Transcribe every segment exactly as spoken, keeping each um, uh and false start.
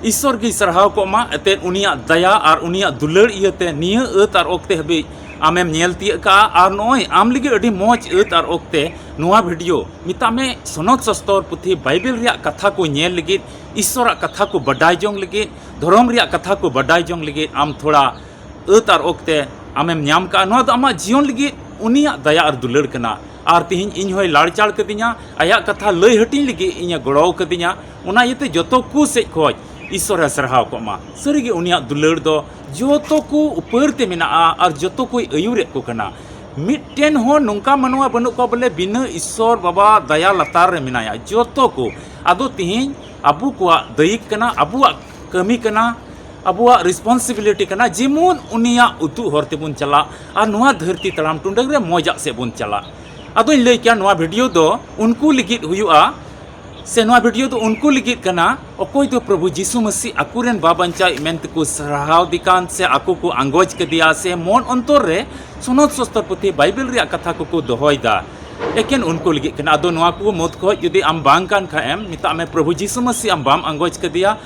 ᱤᱥᱥᱚᱨ ᱜᱮᱭ ᱥᱟᱨᱦᱟᱣ ᱠᱚᱜ ᱢᱟ᱾ ᱮᱱᱛᱮᱫ ᱩᱱᱤᱭᱟᱜ ᱫᱟᱭᱟ ᱟᱨ ᱩᱱᱤᱭᱟᱜ ᱫᱩᱞᱟᱹᱲ ᱤᱭᱟᱹᱛᱮ ᱱᱤᱭᱟᱹ ᱟᱹᱛ ᱟᱨ ᱚᱠᱛᱮ ᱦᱟᱹᱵᱤᱡ ᱟᱢᱮᱢ ᱧᱮᱞ ᱛᱤᱭᱟᱹᱜ ᱠᱟᱜᱼᱟ᱾ ᱟᱨ ᱱᱚᱜᱼᱚᱭ ᱟᱢ ᱞᱟᱹᱜᱤᱫ ᱟᱹᱰᱤ ᱢᱚᱡᱽ ᱟᱹᱛ ᱟᱨ ᱚᱠᱛᱮ ᱱᱚᱣᱟ ᱵᱷᱤᱰᱤᱭᱳ, ᱢᱮᱛᱟᱜ ᱢᱮ ᱥᱚᱱᱚᱛ ᱥᱚᱥᱛᱚᱨ ᱯᱩᱛᱷᱤ ᱵᱟᱭᱵᱮᱞ ᱨᱮᱭᱟᱜ ᱠᱟᱛᱷᱟ ᱠᱚ ᱧᱮᱞ ᱞᱟᱹᱜᱤᱫ, ᱤᱥᱥᱚᱨᱟᱜ ᱠᱟᱛᱷᱟ ᱠᱚ ᱵᱟᱰᱟᱭ ᱡᱚᱝ ᱞᱟᱹᱜᱤᱫ, ᱫᱷᱚᱨᱚᱢ ᱨᱮᱭᱟᱜ ᱠᱟᱛᱷᱟ ᱠᱚ ᱵᱟᱰᱟᱭ ᱡᱚᱝ ᱞᱟᱹᱜᱤᱫ ᱟᱢ ᱛᱷᱚᱲᱟ ᱟᱹᱛ ᱟᱨ ᱚᱠᱛᱮ ᱟᱢᱮᱢ ᱧᱟᱢ ᱠᱟᱜᱼᱟ᱾ ᱱᱚᱣᱟ ᱫᱚ ᱟᱢᱟᱜ ᱡᱤᱭᱚᱱ ᱞᱟᱹᱜᱤᱫ ᱩᱱᱤᱭᱟᱜ ᱫᱟᱭᱟ ᱟᱨ ᱫᱩᱞᱟᱹᱲ ᱠᱟᱱᱟ᱾ ᱟᱨ ᱛᱤᱦᱤᱧ ᱤᱧ ᱦᱚᱸᱭ ᱞᱟᱲᱪᱟᱲ ᱠᱟᱹᱫᱤᱧᱟ, ᱟᱭᱟᱜ ᱠᱟᱛᱷᱟ ᱞᱟᱹᱭ ᱦᱟᱹᱴᱤᱧ ᱞᱟᱹᱜᱤᱫ ᱤᱧᱮ ᱜᱚᱲᱚ ᱠᱟᱹᱫᱤᱧᱟ᱾ ᱚᱱᱟ ᱤᱭᱟᱹᱛᱮ ᱡᱚᱛᱚ ᱠᱚ ᱥᱮᱫ ᱠᱷᱚᱡ ᱤᱥᱥᱚᱨᱮ ᱥᱟᱨᱦᱟᱣ ᱠᱚᱜ ᱢᱟ᱾ ᱥᱟᱹᱨᱤᱜᱮ ᱩᱱᱤᱭᱟᱜ ᱫᱩᱞᱟᱹᱲ ᱫᱚ ᱡᱚᱛᱚ ᱠᱚ ᱩᱯᱟᱹᱨ ᱛᱮ ᱢᱮᱱᱟᱜᱼᱟ ᱟᱨ ᱡᱚᱛᱚ ᱠᱚᱭ ᱟᱹᱭᱩᱨᱮᱫ ᱠᱚ ᱠᱟᱱᱟ᱾ ᱢᱤᱫᱴᱮᱱ ᱦᱚᱸ ᱱᱚᱝᱠᱟ ᱢᱟᱱᱣᱟ ᱵᱟᱹᱱᱩᱜ ᱠᱚᱣᱟ ᱵᱚᱞᱮ ᱵᱤᱱᱟᱹ ᱤᱥᱥᱚᱨ ᱵᱟᱵᱟ ᱫᱟᱭᱟ ᱞᱟᱛᱟᱨ ᱨᱮ ᱢᱮᱱᱟᱭᱟ᱾ ᱡᱚᱛᱚ ᱠᱚ᱾ ᱟᱫᱚ ᱛᱤᱦᱤᱧ ᱟᱵᱚ ᱠᱚᱣᱟᱜ ᱫᱟᱹᱭᱤᱠ ᱠᱟᱱᱟ, ᱟᱵᱚᱣᱟᱜ ᱠᱟᱹᱢᱤ ᱠᱟᱱᱟ, ᱟᱵᱚᱣᱟᱜ ᱨᱮᱥᱯᱚᱱᱥᱤᱵᱤᱞᱤᱴᱤ ᱠᱟᱱᱟ, ᱡᱮᱢᱚᱱ ᱩᱱᱤᱭᱟᱜ ᱩᱫᱩᱜ ᱦᱚᱨ ᱛᱮᱵᱚᱱ ᱪᱟᱞᱟᱜ ᱟᱨ ᱱᱚᱣᱟ ᱫᱷᱟᱹᱨᱛᱤ ᱛᱟᱲᱟᱢ ᱴᱩᱰᱟᱹᱝ ᱨᱮ ᱢᱚᱡᱟᱜ ᱥᱮᱫ ᱵᱚᱱ ᱪᱟᱞᱟᱜ᱾ ᱟᱫᱚᱧ ᱞᱟᱹᱭ ᱠᱮᱭᱟ, ᱱᱚᱣᱟ ᱵᱷᱤᱰᱤᱭᱳ ᱫᱚ ᱩᱱᱠᱩ ᱞᱟᱹᱜᱤᱫ ᱦᱩᱭᱩᱜᱼᱟ, ᱥᱮ ᱱᱚᱣᱟ ᱵᱷᱤᱰᱤᱭᱳ ᱫᱚ ᱩᱱᱠᱩ ᱞᱟᱹᱜᱤᱫ ᱠᱟᱱᱟ, ᱚᱠᱚᱭ ᱫᱚ ᱯᱨᱚᱵᱷᱩ ᱡᱤᱥᱩ ᱢᱟᱹᱥᱤ ᱟᱠᱚᱨᱮᱱ ᱵᱟᱵᱟᱧᱪᱟᱣᱤᱡ ᱢᱮᱱᱛᱮᱠᱚ ᱥᱟᱨᱦᱟᱣ ᱫᱮ ᱠᱟᱱ ᱥᱮ ᱟᱠᱚ ᱠᱚ ᱟᱸᱜᱚᱪ ᱠᱟᱫᱮᱭᱟ ᱥᱮ ᱢᱚᱱ ᱚᱱᱛᱚᱨ ᱨᱮ ᱥᱚᱱᱚᱛ ᱥᱚᱥᱛᱚᱨ ᱯᱩᱛᱷᱤ ᱵᱟᱭᱵᱮᱞ ᱨᱮᱭᱟᱜ ᱠᱟᱛᱷᱟ ᱠᱚᱠᱚ ᱫᱚᱦᱚᱭᱮᱫᱟ᱾ ᱮᱠᱮᱱ ᱩᱱᱠᱩ ᱞᱟᱹᱜᱤᱫ ᱠᱟᱱᱟ᱾ ᱟᱫᱚ ᱱᱚᱣᱟ ᱠᱚ ᱢᱩᱫᱽ ᱠᱷᱚᱡ ᱡᱩᱫᱤ ᱟᱢ ᱵᱟᱝ ᱠᱟᱱ ᱠᱷᱟᱡ ᱮᱢ, ᱢᱮᱛᱟᱜ ᱢᱮ ᱯᱨᱚᱵᱷᱩ ᱡᱤᱥᱩ ᱢᱟᱹᱥᱤ ᱟᱢ ᱵᱟᱢ ᱟᱸᱜᱚᱪ ᱠᱟᱫᱮᱭᱟ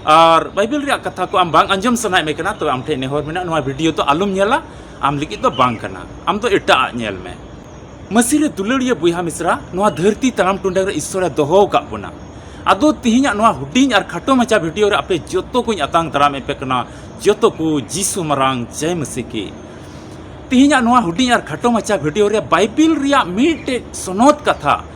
ᱟᱨ ᱵᱟᱭᱵᱮᱞ ᱨᱮᱭᱟᱜ ᱠᱟᱛᱷᱟ ᱠᱚ ᱟᱢ ᱵᱟᱝ ᱟᱸᱡᱚᱢ ᱥᱟᱱᱟᱭᱮᱫ ᱢᱮ ᱠᱟᱱᱟ, ᱛᱚᱵᱮ ᱟᱢ ᱴᱷᱮᱱ ᱱᱮᱦᱚᱨ ᱢᱮᱱᱟᱜᱼᱟ, ᱱᱚᱣᱟ ᱵᱷᱤᱰᱤᱭᱳ ᱫᱚ ᱟᱞᱚᱢ ᱧᱮᱞᱟ, ᱟᱢ ᱞᱟᱹᱜᱤᱫ ᱫᱚ ᱵᱟᱝ ᱠᱟᱱᱟ, ᱟᱢ ᱫᱚ ᱮᱴᱟᱜ ᱟᱜ ᱧᱮᱞ ᱢᱮ᱾ ᱢᱟᱹᱥᱤ ᱨᱮ ᱫᱩᱞᱟᱹᱲᱤᱭᱟᱹ ᱵᱚᱭᱦᱟ ᱢᱤᱥᱨᱟ, ᱱᱚᱣᱟ ᱫᱷᱟᱹᱨᱛᱤ ᱛᱟᱲᱟᱢ ᱴᱩᱰᱟᱹᱝ ᱨᱮ ᱤᱥᱥᱚᱨᱮ ᱫᱚᱦᱚ ᱟᱠᱟᱫ ᱵᱚᱱᱟ᱾ ᱟᱫᱚ ᱛᱤᱦᱤᱧᱟᱜ ᱱᱚᱣᱟ ᱦᱩᱰᱤᱧ ᱟᱨ ᱠᱷᱟᱴᱚ ᱢᱟᱪᱷᱟ ᱵᱷᱤᱰᱤᱭᱳ ᱨᱮ ᱟᱯᱮ ᱡᱚᱛᱚ ᱠᱚᱧ ᱟᱛᱟᱝ ᱫᱟᱨᱟᱢᱮᱫ ᱯᱮ ᱠᱟᱱᱟ, ᱡᱚᱛᱚ ᱠᱚ ᱡᱤᱥᱩ ᱢᱟᱨᱟᱝ ᱡᱟᱭ ᱢᱟᱹᱥᱤ ᱠᱤ᱾ ᱛᱤᱦᱤᱧᱟᱜ ᱱᱚᱣᱟ ᱦᱩᱰᱤᱧ ᱟᱨ ᱠᱷᱟᱴᱚ ᱢᱟᱪᱷᱟ ᱵᱷᱤᱰᱤᱭᱳ ᱨᱮ ᱵᱟᱭᱵᱮᱞ ᱨᱮᱭᱟᱜ ᱢᱤᱫᱴᱮᱡ ᱥᱚᱱᱚᱛ ᱠᱟᱛᱷᱟ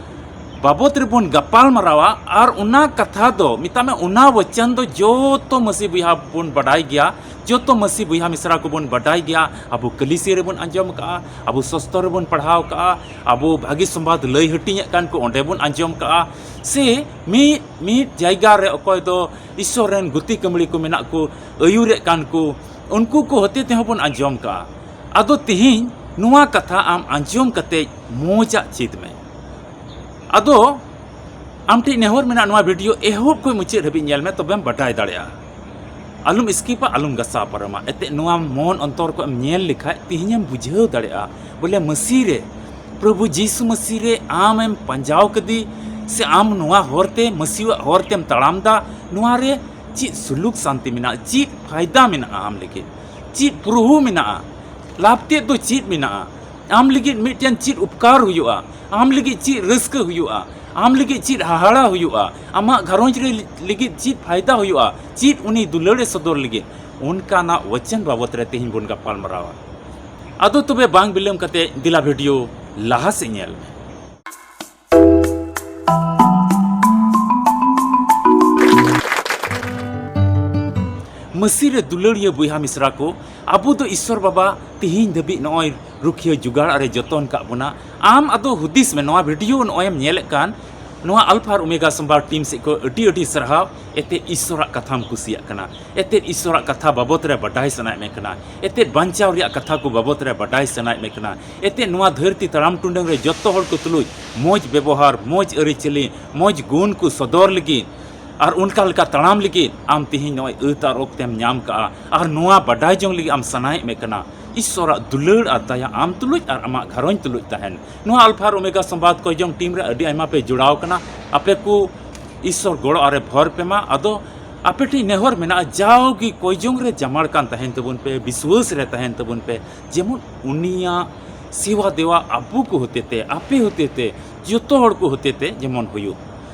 ᱵᱟᱵᱚᱛ ᱨᱮᱵᱚᱱ ᱜᱟᱯᱟᱞ ᱢᱟᱨᱟᱣᱟ᱾ ᱟᱨ ᱚᱱᱟ ᱠᱟᱛᱷᱟ ᱫᱚ, ᱢᱮᱛᱟᱜ ᱢᱮ, ᱚᱱᱟ ᱣᱟᱪᱚᱱ ᱫᱚ ᱡᱚᱛᱚ ᱢᱟᱹᱥᱤ ᱵᱚᱭᱦᱟ ᱵᱚᱱ ᱵᱟᱰᱟᱭ ᱜᱮᱭᱟ, ᱡᱚᱛᱚ ᱢᱟᱹᱥᱤ ᱵᱚᱭᱦᱟ ᱢᱤᱥᱨᱟ ᱠᱚᱵᱚᱱ ᱵᱟᱰᱟᱭ ᱜᱮᱭᱟ᱾ ᱟᱵᱚ ᱠᱟᱹᱞᱤᱥᱤ ᱨᱮᱵᱚᱱ ᱟᱸᱡᱚᱢ ᱠᱟᱜᱼᱟ, ᱟᱵᱚ ᱥᱚᱥᱛᱚᱨ ᱨᱮᱵᱚᱱ ᱯᱟᱲᱦᱟᱣ ᱠᱟᱜᱼᱟ, ᱟᱵᱚ ᱵᱷᱟᱹᱜᱤ ᱥᱚᱢᱵᱟᱫ ᱞᱟᱹᱭ ᱦᱟᱹᱴᱤᱧᱮᱫ ᱠᱟᱱ ᱠᱚ ᱚᱸᱰᱮ ᱵᱚᱱ ᱟᱸᱡᱚᱢ ᱠᱟᱜᱼᱟ, ᱥᱮ ᱢᱤᱫ ᱢᱤᱫ ᱡᱟᱭᱜᱟ ᱨᱮ ᱚᱠᱚᱭ ᱫᱚ ᱤᱥᱥᱚᱨ ᱨᱮᱱ ᱜᱩᱛᱤ ᱠᱟᱹᱢᱲᱤ ᱠᱚ ᱢᱮᱱᱟᱜ ᱠᱚ, ᱟᱹᱭᱩᱨᱮᱫ ᱠᱟᱱ ᱠᱚ, ᱩᱱᱠᱩ ᱠᱚ ᱦᱚᱛᱮ ᱛᱮᱦᱚᱸ ᱵᱚᱱ ᱟᱸᱡᱚᱢ ᱠᱟᱜᱼᱟ᱾ ᱟᱫᱚ ᱛᱤᱦᱤᱧ ᱱᱚᱣᱟ ᱠᱟᱛᱷᱟ ᱟᱢ ᱟᱸᱡᱚᱢ ᱠᱟᱛᱮ ᱢᱚᱡᱟᱜ ᱪᱮᱫ ᱢᱮ᱾ ᱟᱫᱚ ᱟᱢ ᱴᱷᱮᱱ ᱱᱮᱦᱚᱨ ᱢᱮᱱᱟᱜᱼᱟ, ᱱᱚᱣᱟ ᱵᱷᱤᱰᱤᱭᱳ ᱮᱦᱚᱵ ᱠᱷᱚᱱ ᱢᱩᱪᱟᱹᱫ ᱦᱟᱹᱵᱤᱡ ᱧᱮᱞ ᱢᱮ, ᱛᱚᱵᱮᱢ ᱵᱟᱰᱟᱭ ᱫᱟᱲᱮᱭᱟᱜᱼᱟ᱾ ᱟᱞᱚᱢ ᱥᱠᱤᱯᱟ, ᱟᱞᱚᱢ ᱜᱷᱟᱥᱟᱣ ᱯᱟᱨᱚᱢᱟ᱾ ᱮᱱᱛᱮᱫ ᱱᱚᱣᱟ ᱢᱚᱱ ᱚᱱᱛᱚᱨ ᱠᱷᱚᱱ ᱮᱢ ᱧᱮᱞ ᱞᱮᱠᱷᱟᱡ ᱛᱤᱦᱤᱧᱮᱢ ᱵᱩᱡᱷᱟᱹᱣ ᱫᱟᱲᱮᱭᱟᱜᱼᱟ ᱵᱚᱞᱮ ᱢᱟᱹᱥᱤ ᱨᱮ, ᱯᱨᱚᱵᱷᱩ ᱡᱤᱥᱩ ᱢᱟᱹᱥᱤ ᱨᱮ ᱟᱢᱮᱢ ᱯᱟᱸᱡᱟᱣ ᱠᱟᱫᱮ ᱥᱮ ᱟᱢ ᱱᱚᱣᱟ ᱦᱚᱨ ᱛᱮ, ᱢᱟᱹᱥᱤᱣᱟᱜ ᱦᱚᱨ ᱛᱮᱢ ᱛᱟᱲᱟᱢ ᱫᱟ, ᱱᱚᱣᱟ ᱨᱮ ᱪᱮᱫ ᱥᱩᱞᱩᱠ ᱥᱟᱱᱛᱤ ᱢᱮᱱᱟᱜᱼᱟ? ᱪᱮᱫ ᱯᱷᱟᱭᱫᱟ ᱢᱮᱱᱟᱜᱼᱟ ᱟᱢ ᱞᱟᱹᱜᱤᱫ? ᱪᱮᱫ ᱯᱨᱚᱵᱷᱩ ᱢᱮᱱᱟᱜᱼᱟ? ᱞᱟᱵᱷ ᱛᱮᱫ ᱫᱚ ᱪᱮᱫ ᱢᱮᱱᱟᱜᱼᱟ? ᱟᱢ ᱞᱟᱹᱜᱤᱫ ᱢᱤᱫᱴᱮᱱ ᱪᱮᱫ ᱩᱯᱠᱟᱨ ᱦᱩᱭᱩᱜᱼᱟ? ᱟᱢ ᱞᱟᱹᱜᱤᱫ ᱪᱮᱫ ᱨᱟᱹᱥᱠᱟᱹ ᱦᱩᱭᱩᱜᱼᱟ? ᱟᱢ ᱞᱟᱹᱜᱤᱫ ᱪᱮᱫ ᱦᱟᱦᱟᱲᱟ ᱦᱩᱭᱩᱜᱼᱟ? ᱟᱢᱟᱜ ᱜᱷᱟᱨᱚᱸᱡᱽ ᱨᱮ ᱞᱟᱹᱜᱤᱫ ᱪᱮᱫ ᱯᱷᱟᱭᱫᱟ ᱦᱩᱭᱩᱜᱼᱟ? ᱪᱮᱫ ᱩᱱᱤ ᱫᱩᱞᱟᱹᱲ ᱮ ᱥᱚᱫᱚᱨ ᱞᱟᱹᱜᱤᱫ? ᱚᱱᱠᱟᱱᱟᱜ ᱣᱟᱪᱚᱱ ᱵᱟᱵᱚᱛ ᱨᱮ ᱛᱮᱦᱮᱧ ᱵᱚᱱ ᱜᱟᱯᱟᱞ ᱢᱟᱨᱟᱣᱟ᱾ ᱟᱫᱚ ᱛᱚᱵᱮ ᱵᱟᱝ ᱵᱤᱞᱚᱢ ᱠᱟᱛᱮ ᱫᱮᱞᱟ ᱵᱷᱤᱰᱤᱭᱳ ᱞᱟᱦᱟ ᱥᱮᱫ ᱧᱮᱞ ᱢᱮ᱾ ᱢᱟᱹᱥᱤ ᱨᱮ ᱫᱩᱞᱟᱹᱲᱤᱭᱟᱹ ᱵᱚᱭᱦᱟ ᱢᱤᱥᱨᱟ ᱠᱚ, ᱟᱵᱚ ᱫᱚ ᱤᱥᱥᱚᱨ ᱵᱟᱵᱟ ᱛᱤᱦᱤᱧ ᱫᱷᱟᱹᱵᱤᱡ ᱱᱚᱜᱼᱚᱭ ᱨᱩᱠᱷᱤᱭᱟᱹ ᱡᱩᱜᱟᱲ ᱟᱨᱮ ᱡᱚᱛᱚᱱ ᱠᱟᱜ ᱵᱚᱱᱟ᱾ ᱟᱢ ᱟᱫᱚ ᱦᱩᱫᱤᱥ ᱢᱮ, ᱱᱚᱣᱟ ᱵᱷᱤᱰᱤᱭᱳ ᱱᱚᱜᱼᱚᱭ ᱮᱢ ᱧᱮᱞᱮᱫ ᱠᱟᱱ, ᱱᱚᱣᱟ ᱟᱞᱯᱷᱟ ᱟᱨ ᱳᱢᱮᱜᱟ ᱥᱚᱢᱵᱟᱫ ᱴᱤᱢ ᱥᱮᱫ ᱠᱷᱚᱱ ᱟᱹᱰᱤ ᱟᱹᱰᱤ ᱥᱟᱨᱦᱟᱣ᱾ ᱮᱛᱮ ᱤᱥᱥᱚᱨᱟᱜ ᱠᱟᱛᱷᱟᱢ ᱠᱩᱥᱤᱭᱟᱜ ᱠᱟᱱᱟ, ᱮᱛᱮᱫ ᱤᱥᱥᱚᱨᱟᱜ ᱠᱟᱛᱷᱟ ᱵᱟᱵᱚᱛ ᱨᱮ ᱵᱟᱰᱟᱭ ᱥᱟᱱᱟᱭᱮᱫ ᱢᱮ ᱠᱟᱱᱟ, ᱮᱛᱮᱫ ᱵᱟᱧᱪᱟᱣ ᱨᱮᱭᱟᱜ ᱠᱟᱛᱷᱟ ᱠᱚ ᱵᱟᱵᱚᱛ ᱨᱮ ᱵᱟᱰᱟᱭ ᱥᱟᱱᱟᱭᱮᱫ ᱢᱮ ᱠᱟᱱᱟ, ᱮᱛᱮᱫ ᱱᱚᱣᱟ ᱫᱷᱟᱹᱨᱛᱤ ᱛᱟᱲᱟᱢ ᱴᱩᱰᱟᱹᱝ ᱨᱮ ᱡᱚᱛᱚ ᱦᱚᱲ ᱠᱚ ᱛᱩᱞᱩᱡ ᱢᱚᱡᱽ ᱵᱮᱵᱚᱦᱟᱨ, ᱢᱚᱡᱽ ᱟᱹᱨᱤᱪᱟᱹᱞᱤ, ᱢᱚᱡᱽ ᱜᱩᱱ ᱠᱚ ᱥᱚᱫᱚᱨ ᱞᱟᱹᱜᱤᱫ ᱟᱨ ᱚᱱᱠᱟ ᱞᱮᱠᱟ ᱛᱟᱲᱟᱢ ᱞᱟᱹᱜᱤᱫ ᱟᱢ ᱛᱮᱦᱮᱧ ᱱᱚᱜᱼᱚᱭ ᱟᱹᱛ ᱟᱨ ᱚᱠᱛᱮᱢ ᱧᱟᱢ ᱠᱟᱜᱼᱟ ᱟᱨ ᱱᱚᱣᱟ ᱵᱟᱰᱟᱭ ᱡᱚᱝ ᱞᱟᱹᱜᱤᱫ ᱟᱢ ᱥᱟᱱᱟᱭᱮᱫ ᱢᱮ ᱠᱟᱱᱟ, ᱤᱥᱥᱚᱨᱟᱜ ᱫᱩᱞᱟᱹᱲ ᱟᱨ ᱫᱟᱭᱟ ᱟᱢ ᱛᱩᱞᱩᱡ ᱟᱨ ᱟᱢᱟᱜ ᱜᱷᱟᱨᱚᱸᱡᱽ ᱛᱩᱞᱩᱡ ᱛᱟᱦᱮᱱ᱾ ᱱᱚᱣᱟ ᱟᱞᱯᱷᱟ ᱟᱨ ᱳᱢᱮᱜᱟ ᱥᱚᱢᱵᱟᱫ ᱠᱚᱭ ᱡᱚᱝ ᱴᱤᱢ ᱨᱮ ᱟᱹᱰᱤ ᱟᱭᱢᱟ ᱯᱮ ᱡᱚᱲᱟᱣ ᱠᱟᱱᱟ᱾ ᱟᱯᱮ ᱠᱚ ᱤᱥᱥᱚᱨ ᱜᱚᱲᱚ ᱟᱨᱮ ᱵᱷᱚᱨ ᱯᱮ ᱢᱟ᱾ ᱟᱫᱚ ᱟᱯᱮ ᱴᱷᱮᱱ ᱱᱮᱦᱚᱨ ᱢᱮᱱᱟᱜᱼᱟ, ᱡᱟᱣᱜᱮ ᱠᱚᱭ ᱡᱚᱝ ᱨᱮ ᱡᱟᱢᱟᱲ ᱠᱟᱱ ᱛᱟᱦᱮᱱ ᱛᱟᱵᱚᱱ ᱯᱮ, ᱵᱤᱥᱣᱟᱹᱥ ᱨᱮ ᱛᱟᱦᱮᱱ ᱛᱟᱵᱚᱱ ᱯᱮ, ᱡᱮᱢᱚᱱ ᱩᱱᱤᱭᱟᱜ ᱥᱮᱣᱟ ᱫᱮᱣᱟ ᱟᱵᱚ ᱠᱚ ᱦᱚᱛᱮᱛᱮ, ᱟᱯᱮ ᱦᱚᱛᱮᱛᱮ, ᱡᱚᱛᱚ ᱦᱚᱲ ᱠᱚ ᱦᱚᱛᱮᱛᱮ ᱡᱮᱢᱚᱱ ᱦᱩᱭᱩᱜ᱾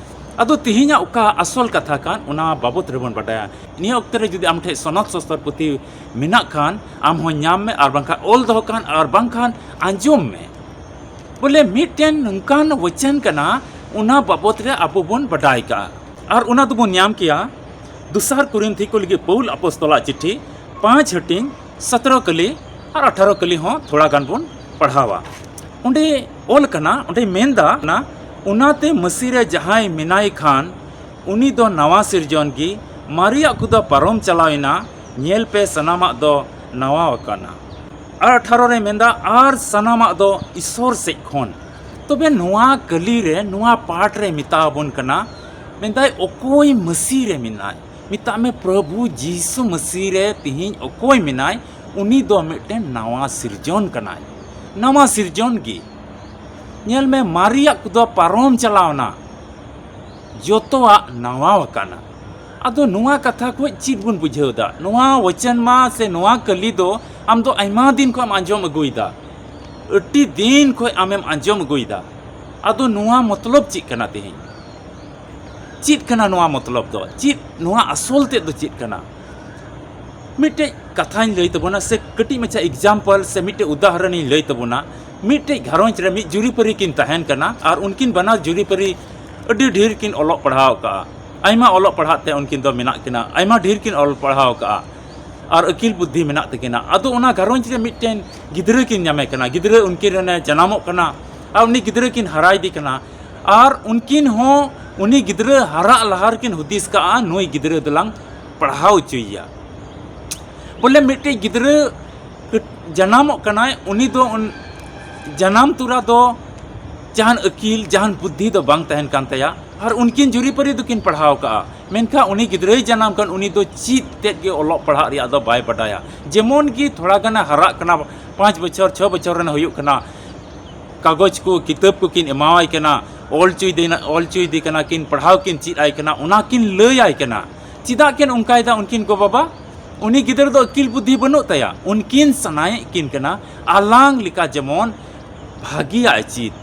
ᱟᱫᱚ ᱛᱮᱦᱮᱧᱟᱜ ᱚᱠᱟ ᱟᱥᱚᱞ ᱠᱟᱛᱷᱟ ᱠᱟᱱ, ᱚᱱᱟ ᱵᱟᱵᱚᱛ ᱨᱮᱵᱚᱱ ᱵᱟᱰᱟᱭᱟ᱾ ᱱᱤᱭᱟᱹ ᱚᱠᱛᱮ ᱨᱮ ᱡᱩᱫᱤ ᱟᱢ ᱴᱷᱮᱱ ᱥᱚᱱᱚᱛ ᱥᱚᱥᱛᱚᱨ ᱯᱩᱛᱷᱤ ᱢᱮᱱᱟᱜ ᱠᱷᱟᱱ, ᱟᱢ ᱦᱚᱸ ᱧᱟᱢ ᱢᱮ, ᱟᱨ ᱵᱟᱝᱠᱷᱟᱱ ᱚᱞ ᱫᱚᱦᱚ ᱠᱟᱱ, ᱟᱨ ᱵᱟᱝᱠᱷᱟᱱ ᱟᱸᱡᱚᱢ ᱢᱮ᱾ ᱵᱚᱞᱮ ᱢᱤᱫᱴᱮᱱ ᱱᱚᱝᱠᱟᱱ ᱣᱟᱪᱚᱱ ᱠᱟᱱᱟ, ᱚᱱᱟ ᱵᱟᱵᱚᱛ ᱨᱮ ᱟᱵᱚ ᱵᱚᱱ ᱵᱟᱰᱟᱭ ᱠᱟᱜᱼᱟ᱾ ᱟᱨ ᱚᱱᱟ ᱫᱚᱵᱚᱱ ᱧᱟᱢ ᱠᱮᱭᱟ ᱫᱚᱥᱟᱨ ᱠᱚᱨᱤᱱᱛᱷᱤ ᱠᱚ ᱞᱟᱹᱜᱤᱫ ᱯᱟᱹᱣᱩᱞ ᱟᱯᱚᱥᱛᱚᱞᱟᱜ ᱪᱤᱴᱷᱤ, ᱯᱟᱸᱪ ᱦᱟᱹᱴᱤᱧ, ᱥᱚᱛᱨᱚ ᱠᱟᱹᱞᱤ ᱟᱨ ᱟᱴᱷᱟᱨᱚ ᱠᱟᱹᱞᱤ ᱦᱚᱸ ᱛᱷᱚᱲᱟ ᱜᱟᱱ ᱵᱚᱱ ᱯᱟᱲᱦᱟᱣᱟ᱾ ᱚᱸᱰᱮ ᱚᱞ ᱠᱟᱱᱟ, ᱚᱸᱰᱮ ᱢᱮᱱᱫᱟ, "ᱚᱱᱟᱛᱮ ᱢᱟᱹᱥᱤ ᱨᱮ ᱡᱟᱦᱟᱸᱭ ᱢᱮᱱᱟᱭ ᱠᱷᱟᱱ, ᱩᱱᱤ ᱫᱚ ᱱᱟᱣᱟ ᱥᱤᱨᱡᱚᱱ ᱜᱮ, ᱢᱟᱨᱮᱭᱟᱜ ᱠᱚᱫᱚ ᱯᱟᱨᱚᱢ ᱪᱟᱞᱟᱣ ᱮᱱᱟ, ᱧᱮᱞ ᱯᱮ, ᱥᱟᱱᱟᱢᱟᱜ ᱫᱚ ᱱᱟᱣᱟ ᱟᱠᱟᱱᱟ᱾" ᱟᱨ ᱟᱴᱷᱟᱨᱚ ᱨᱮ ᱢᱮᱱᱫᱟ, "ᱟᱨ ᱥᱟᱱᱟᱢᱟᱜ ᱫᱚ ᱤᱥᱥᱚᱨ ᱥᱮᱫ ᱠᱷᱚᱱ᱾" ᱛᱚᱵᱮ ᱱᱚᱣᱟ ᱠᱟᱹᱞᱤ ᱨᱮ, ᱱᱚᱣᱟ ᱯᱟᱴ ᱨᱮ ᱢᱮᱛᱟ ᱟᱵᱚᱱ ᱠᱟᱱᱟ, ᱢᱮᱱᱫᱟᱭ, ᱚᱠᱚᱭ ᱢᱟᱹᱥᱤ ᱨᱮ ᱢᱮᱱᱟᱭ, ᱢᱮᱛᱟᱜ ᱢᱮ, ᱯᱨᱚᱵᱷᱩ ᱡᱤᱥᱩ ᱢᱟᱹᱥᱤ ᱨᱮ ᱛᱤᱦᱤᱧ ᱚᱠᱚᱭ ᱢᱮᱱᱟᱭ, ᱩᱱᱤ ᱫᱚ ᱢᱤᱫᱴᱮᱱ ᱱᱟᱣᱟ ᱥᱤᱨᱡᱚᱱ ᱠᱟᱱᱟᱭ᱾ ᱱᱟᱣᱟ ᱥᱤᱨᱡᱚᱱ ᱜᱮ᱾ ᱧᱮᱞ ᱢᱮ, ᱢᱟᱨᱮᱭᱟᱜ ᱠᱚᱫᱚ ᱯᱟᱨᱚᱢ ᱪᱟᱞᱟᱣᱱᱟ, ᱡᱚᱛᱚᱣᱟᱜ ᱱᱟᱣᱟ ᱟᱠᱟᱱᱟ᱾ ᱟᱫᱚ ᱱᱚᱣᱟ ᱠᱟᱛᱷᱟ ᱠᱷᱚᱱ ᱪᱮᱫ ᱵᱚᱱ ᱵᱩᱡᱷᱟᱹᱣ ᱮᱫᱟ? ᱱᱚᱣᱟ ᱣᱚᱪᱚᱱ ᱢᱟ ᱥᱮ ᱱᱚᱣᱟ ᱠᱟᱹᱞᱤ ᱫᱚ ᱟᱢ ᱫᱚ ᱟᱭᱢᱟ ᱫᱤᱱ ᱠᱷᱚᱱ ᱮᱢ ᱟᱸᱡᱚᱢ ᱟᱹᱜᱩᱭᱮᱫᱟ, ᱟᱹᱰᱤ ᱫᱤᱱ ᱠᱷᱚᱱ ᱟᱢᱮᱢ ᱟᱸᱡᱚᱢ ᱟᱹᱜᱩᱭᱮᱫᱟ᱾ ᱟᱫᱚ ᱱᱚᱣᱟ ᱢᱚᱛᱞᱚᱵ ᱪᱮᱫ ᱠᱟᱱᱟ ᱛᱮᱦᱮᱧ? ᱪᱮᱫ ᱠᱟᱱᱟ ᱱᱚᱣᱟ ᱢᱚᱛᱞᱚᱵ ᱫᱚ? ᱪᱮᱫ ᱱᱚᱣᱟ ᱟᱥᱚᱞ ᱛᱮᱫ ᱫᱚ ᱪᱮᱫ ᱠᱟᱱᱟ? ᱢᱤᱫᱴᱮᱡ ᱠᱟᱛᱷᱟᱧ ᱞᱟᱹᱭ ᱛᱟᱵᱚᱱᱟ, ᱥᱮ ᱠᱟᱹᱴᱤᱡ ᱢᱟᱪᱷᱟ example ᱥᱮ ᱢᱤᱫᱴᱮᱡ ᱩᱫᱟᱦᱚᱨᱚᱱᱤᱧ ᱞᱟᱹᱭ ᱛᱟᱵᱚᱱᱟ᱾ ᱢᱤᱫᱴᱮᱡ ᱜᱷᱟᱨᱚᱸᱡᱽ ᱨᱮ ᱢᱤᱫ ᱡᱩᱨᱤᱯᱟᱹᱨᱤ ᱠᱤᱱ ᱛᱟᱦᱮᱱ ᱠᱟᱱᱟ, ᱟᱨ ᱩᱱᱠᱤᱱ ᱵᱟᱱᱟᱨ ᱡᱩᱨᱤᱯᱟᱹᱨᱤ ᱟᱹᱰᱤ ᱰᱷᱮᱨ ᱠᱤᱱ ᱚᱞᱚᱜ ᱯᱟᱲᱦᱟᱣ ᱠᱟᱜᱼᱟ᱾ ᱟᱭᱢᱟ ᱚᱞᱚᱜ ᱯᱟᱲᱦᱟᱜ ᱛᱮ ᱩᱱᱠᱤᱱ ᱫᱚ ᱢᱮᱱᱟᱜ ᱠᱤᱱᱟ, ᱟᱭᱢᱟ ᱰᱷᱮᱨ ᱠᱤᱱ ᱚᱞ ᱯᱟᱲᱦᱟᱣ ᱠᱟᱜᱼᱟ, ᱟᱨ ᱟᱹᱠᱤᱞ ᱵᱩᱫᱽᱫᱷᱤ ᱢᱮᱱᱟᱜ ᱛᱟᱹᱠᱤᱱᱟ᱾ ᱟᱫᱚ ᱚᱱᱟ ᱜᱷᱟᱨᱚᱸᱡᱽ ᱨᱮ ᱢᱤᱫᱴᱮᱱ ᱜᱤᱫᱽᱨᱟᱹ ᱠᱤᱱ ᱧᱟᱢᱮ ᱠᱟᱱᱟ, ᱜᱤᱫᱽᱨᱟᱹ ᱩᱱᱠᱤᱱ ᱨᱮᱱᱮ ᱡᱟᱱᱟᱢᱚᱜ ᱠᱟᱱᱟ, ᱟᱨ ᱩᱱᱤ ᱜᱤᱫᱽᱨᱟᱹ ᱠᱤᱱ ᱦᱟᱨᱟᱭᱮᱫᱮ ᱠᱟᱱᱟ, ᱟᱨ ᱩᱱᱠᱤᱱ ᱦᱚᱸ ᱩᱱᱤ ᱜᱤᱫᱽᱨᱟᱹ ᱦᱟᱨᱟᱜ ᱞᱟᱦᱟ ᱨᱮᱠᱤᱱ ᱦᱩᱫᱤᱥ ᱠᱟᱜᱼᱟ, ᱱᱩᱭ ᱜᱤᱫᱽᱨᱟᱹ ᱫᱚᱞᱟᱝ ᱯᱟᱲᱦᱟᱣ ᱦᱚᱪᱚᱭᱮᱭᱟ᱾ ᱵᱚᱞᱮ ᱢᱤᱫᱴᱮᱡ ᱜᱤᱫᱽᱨᱟᱹ ᱠᱟᱹᱴ-, ᱡᱟᱱᱟᱢᱚᱜ ᱠᱟᱱᱟᱭ, ᱩᱱᱤ ᱫᱚ ᱩᱱ-, ᱡᱟᱱᱟᱢ ᱛᱚᱨᱟ ᱫᱚ ᱡᱟᱦᱟᱱ ᱟᱹᱠᱤᱞ, ᱡᱟᱦᱟᱱ ᱵᱩᱫᱽᱫᱷᱤ ᱫᱚ ᱵᱟᱝ ᱛᱟᱦᱮᱱ ᱠᱟᱱ ᱛᱟᱭᱟ᱾ ᱟᱨ ᱩᱱᱠᱤᱱ ᱡᱩᱨᱤᱯᱟᱹᱨᱤ ᱫᱚᱠᱤᱱ ᱯᱟᱲᱦᱟᱣ ᱠᱟᱜᱼᱟ, ᱢᱮᱱᱠᱷᱟᱱ ᱩᱱᱤ ᱜᱤᱫᱽᱨᱟᱹᱭ ᱡᱟᱱᱟᱢ ᱠᱟᱱ, ᱩᱱᱤ ᱫᱚ ᱪᱮᱫ ᱛᱮᱫ ᱜᱮ ᱚᱞᱚᱜ ᱯᱟᱲᱦᱟᱜ ᱨᱮᱭᱟᱜ ᱫᱚ ᱵᱟᱭ ᱵᱟᱰᱟᱭᱟ᱾ ᱡᱮᱢᱚᱱ ᱜᱮ ᱛᱷᱚᱲᱟ ᱜᱟᱱᱮ ᱦᱟᱨᱟᱜ ᱠᱟᱱᱟ, ᱯᱟᱸᱪ ᱵᱚᱪᱷᱚᱨ, ᱪᱷᱚ ᱵᱚᱪᱷᱚᱨ ᱨᱮᱱ ᱦᱩᱭᱩᱜ ᱠᱟᱱᱟ, ᱠᱟᱜᱚᱡᱽ ᱠᱚ, ᱠᱤᱛᱟᱹᱵ ᱠᱚᱠᱤᱱ ᱮᱢᱟᱣᱟᱭ ᱠᱟᱱᱟ, ᱚᱞ ᱦᱚᱪᱚᱭᱮᱫᱮ-, ᱚᱞ ᱦᱚᱪᱚᱭᱮᱫᱮ ᱠᱟᱱᱟ ᱠᱤᱱ, ᱯᱟᱲᱦᱟᱣ ᱠᱤᱱ ᱪᱮᱫ ᱟᱭ ᱠᱟᱱᱟ, ᱚᱱᱟ ᱠᱤᱱ ᱞᱟᱹᱭ ᱟᱭ ᱠᱟᱱᱟ᱾ ᱪᱮᱫᱟᱜ ᱠᱤᱱ ᱚᱱᱠᱟᱭᱮᱫᱟ ᱩᱱᱠᱤᱱ ᱜᱚ-ᱵᱟᱵᱟ? ᱩᱱᱤ ᱜᱤᱫᱽᱨᱟᱹ ᱫᱚ ᱟᱹᱠᱤᱞ ᱵᱩᱫᱽᱫᱷᱤ ᱵᱟᱹᱱᱩᱜ ᱛᱟᱭᱟ, ᱩᱱᱠᱤᱱ ᱥᱟᱱᱟᱭᱮᱫ ᱠᱤᱱ ᱠᱟᱱᱟ ᱟᱞᱟᱝ ᱞᱮᱠᱟ ᱡᱮᱢᱚᱱ ᱵᱷᱟᱹᱜᱤᱭᱟᱜ ᱮ ᱪᱮᱫ᱾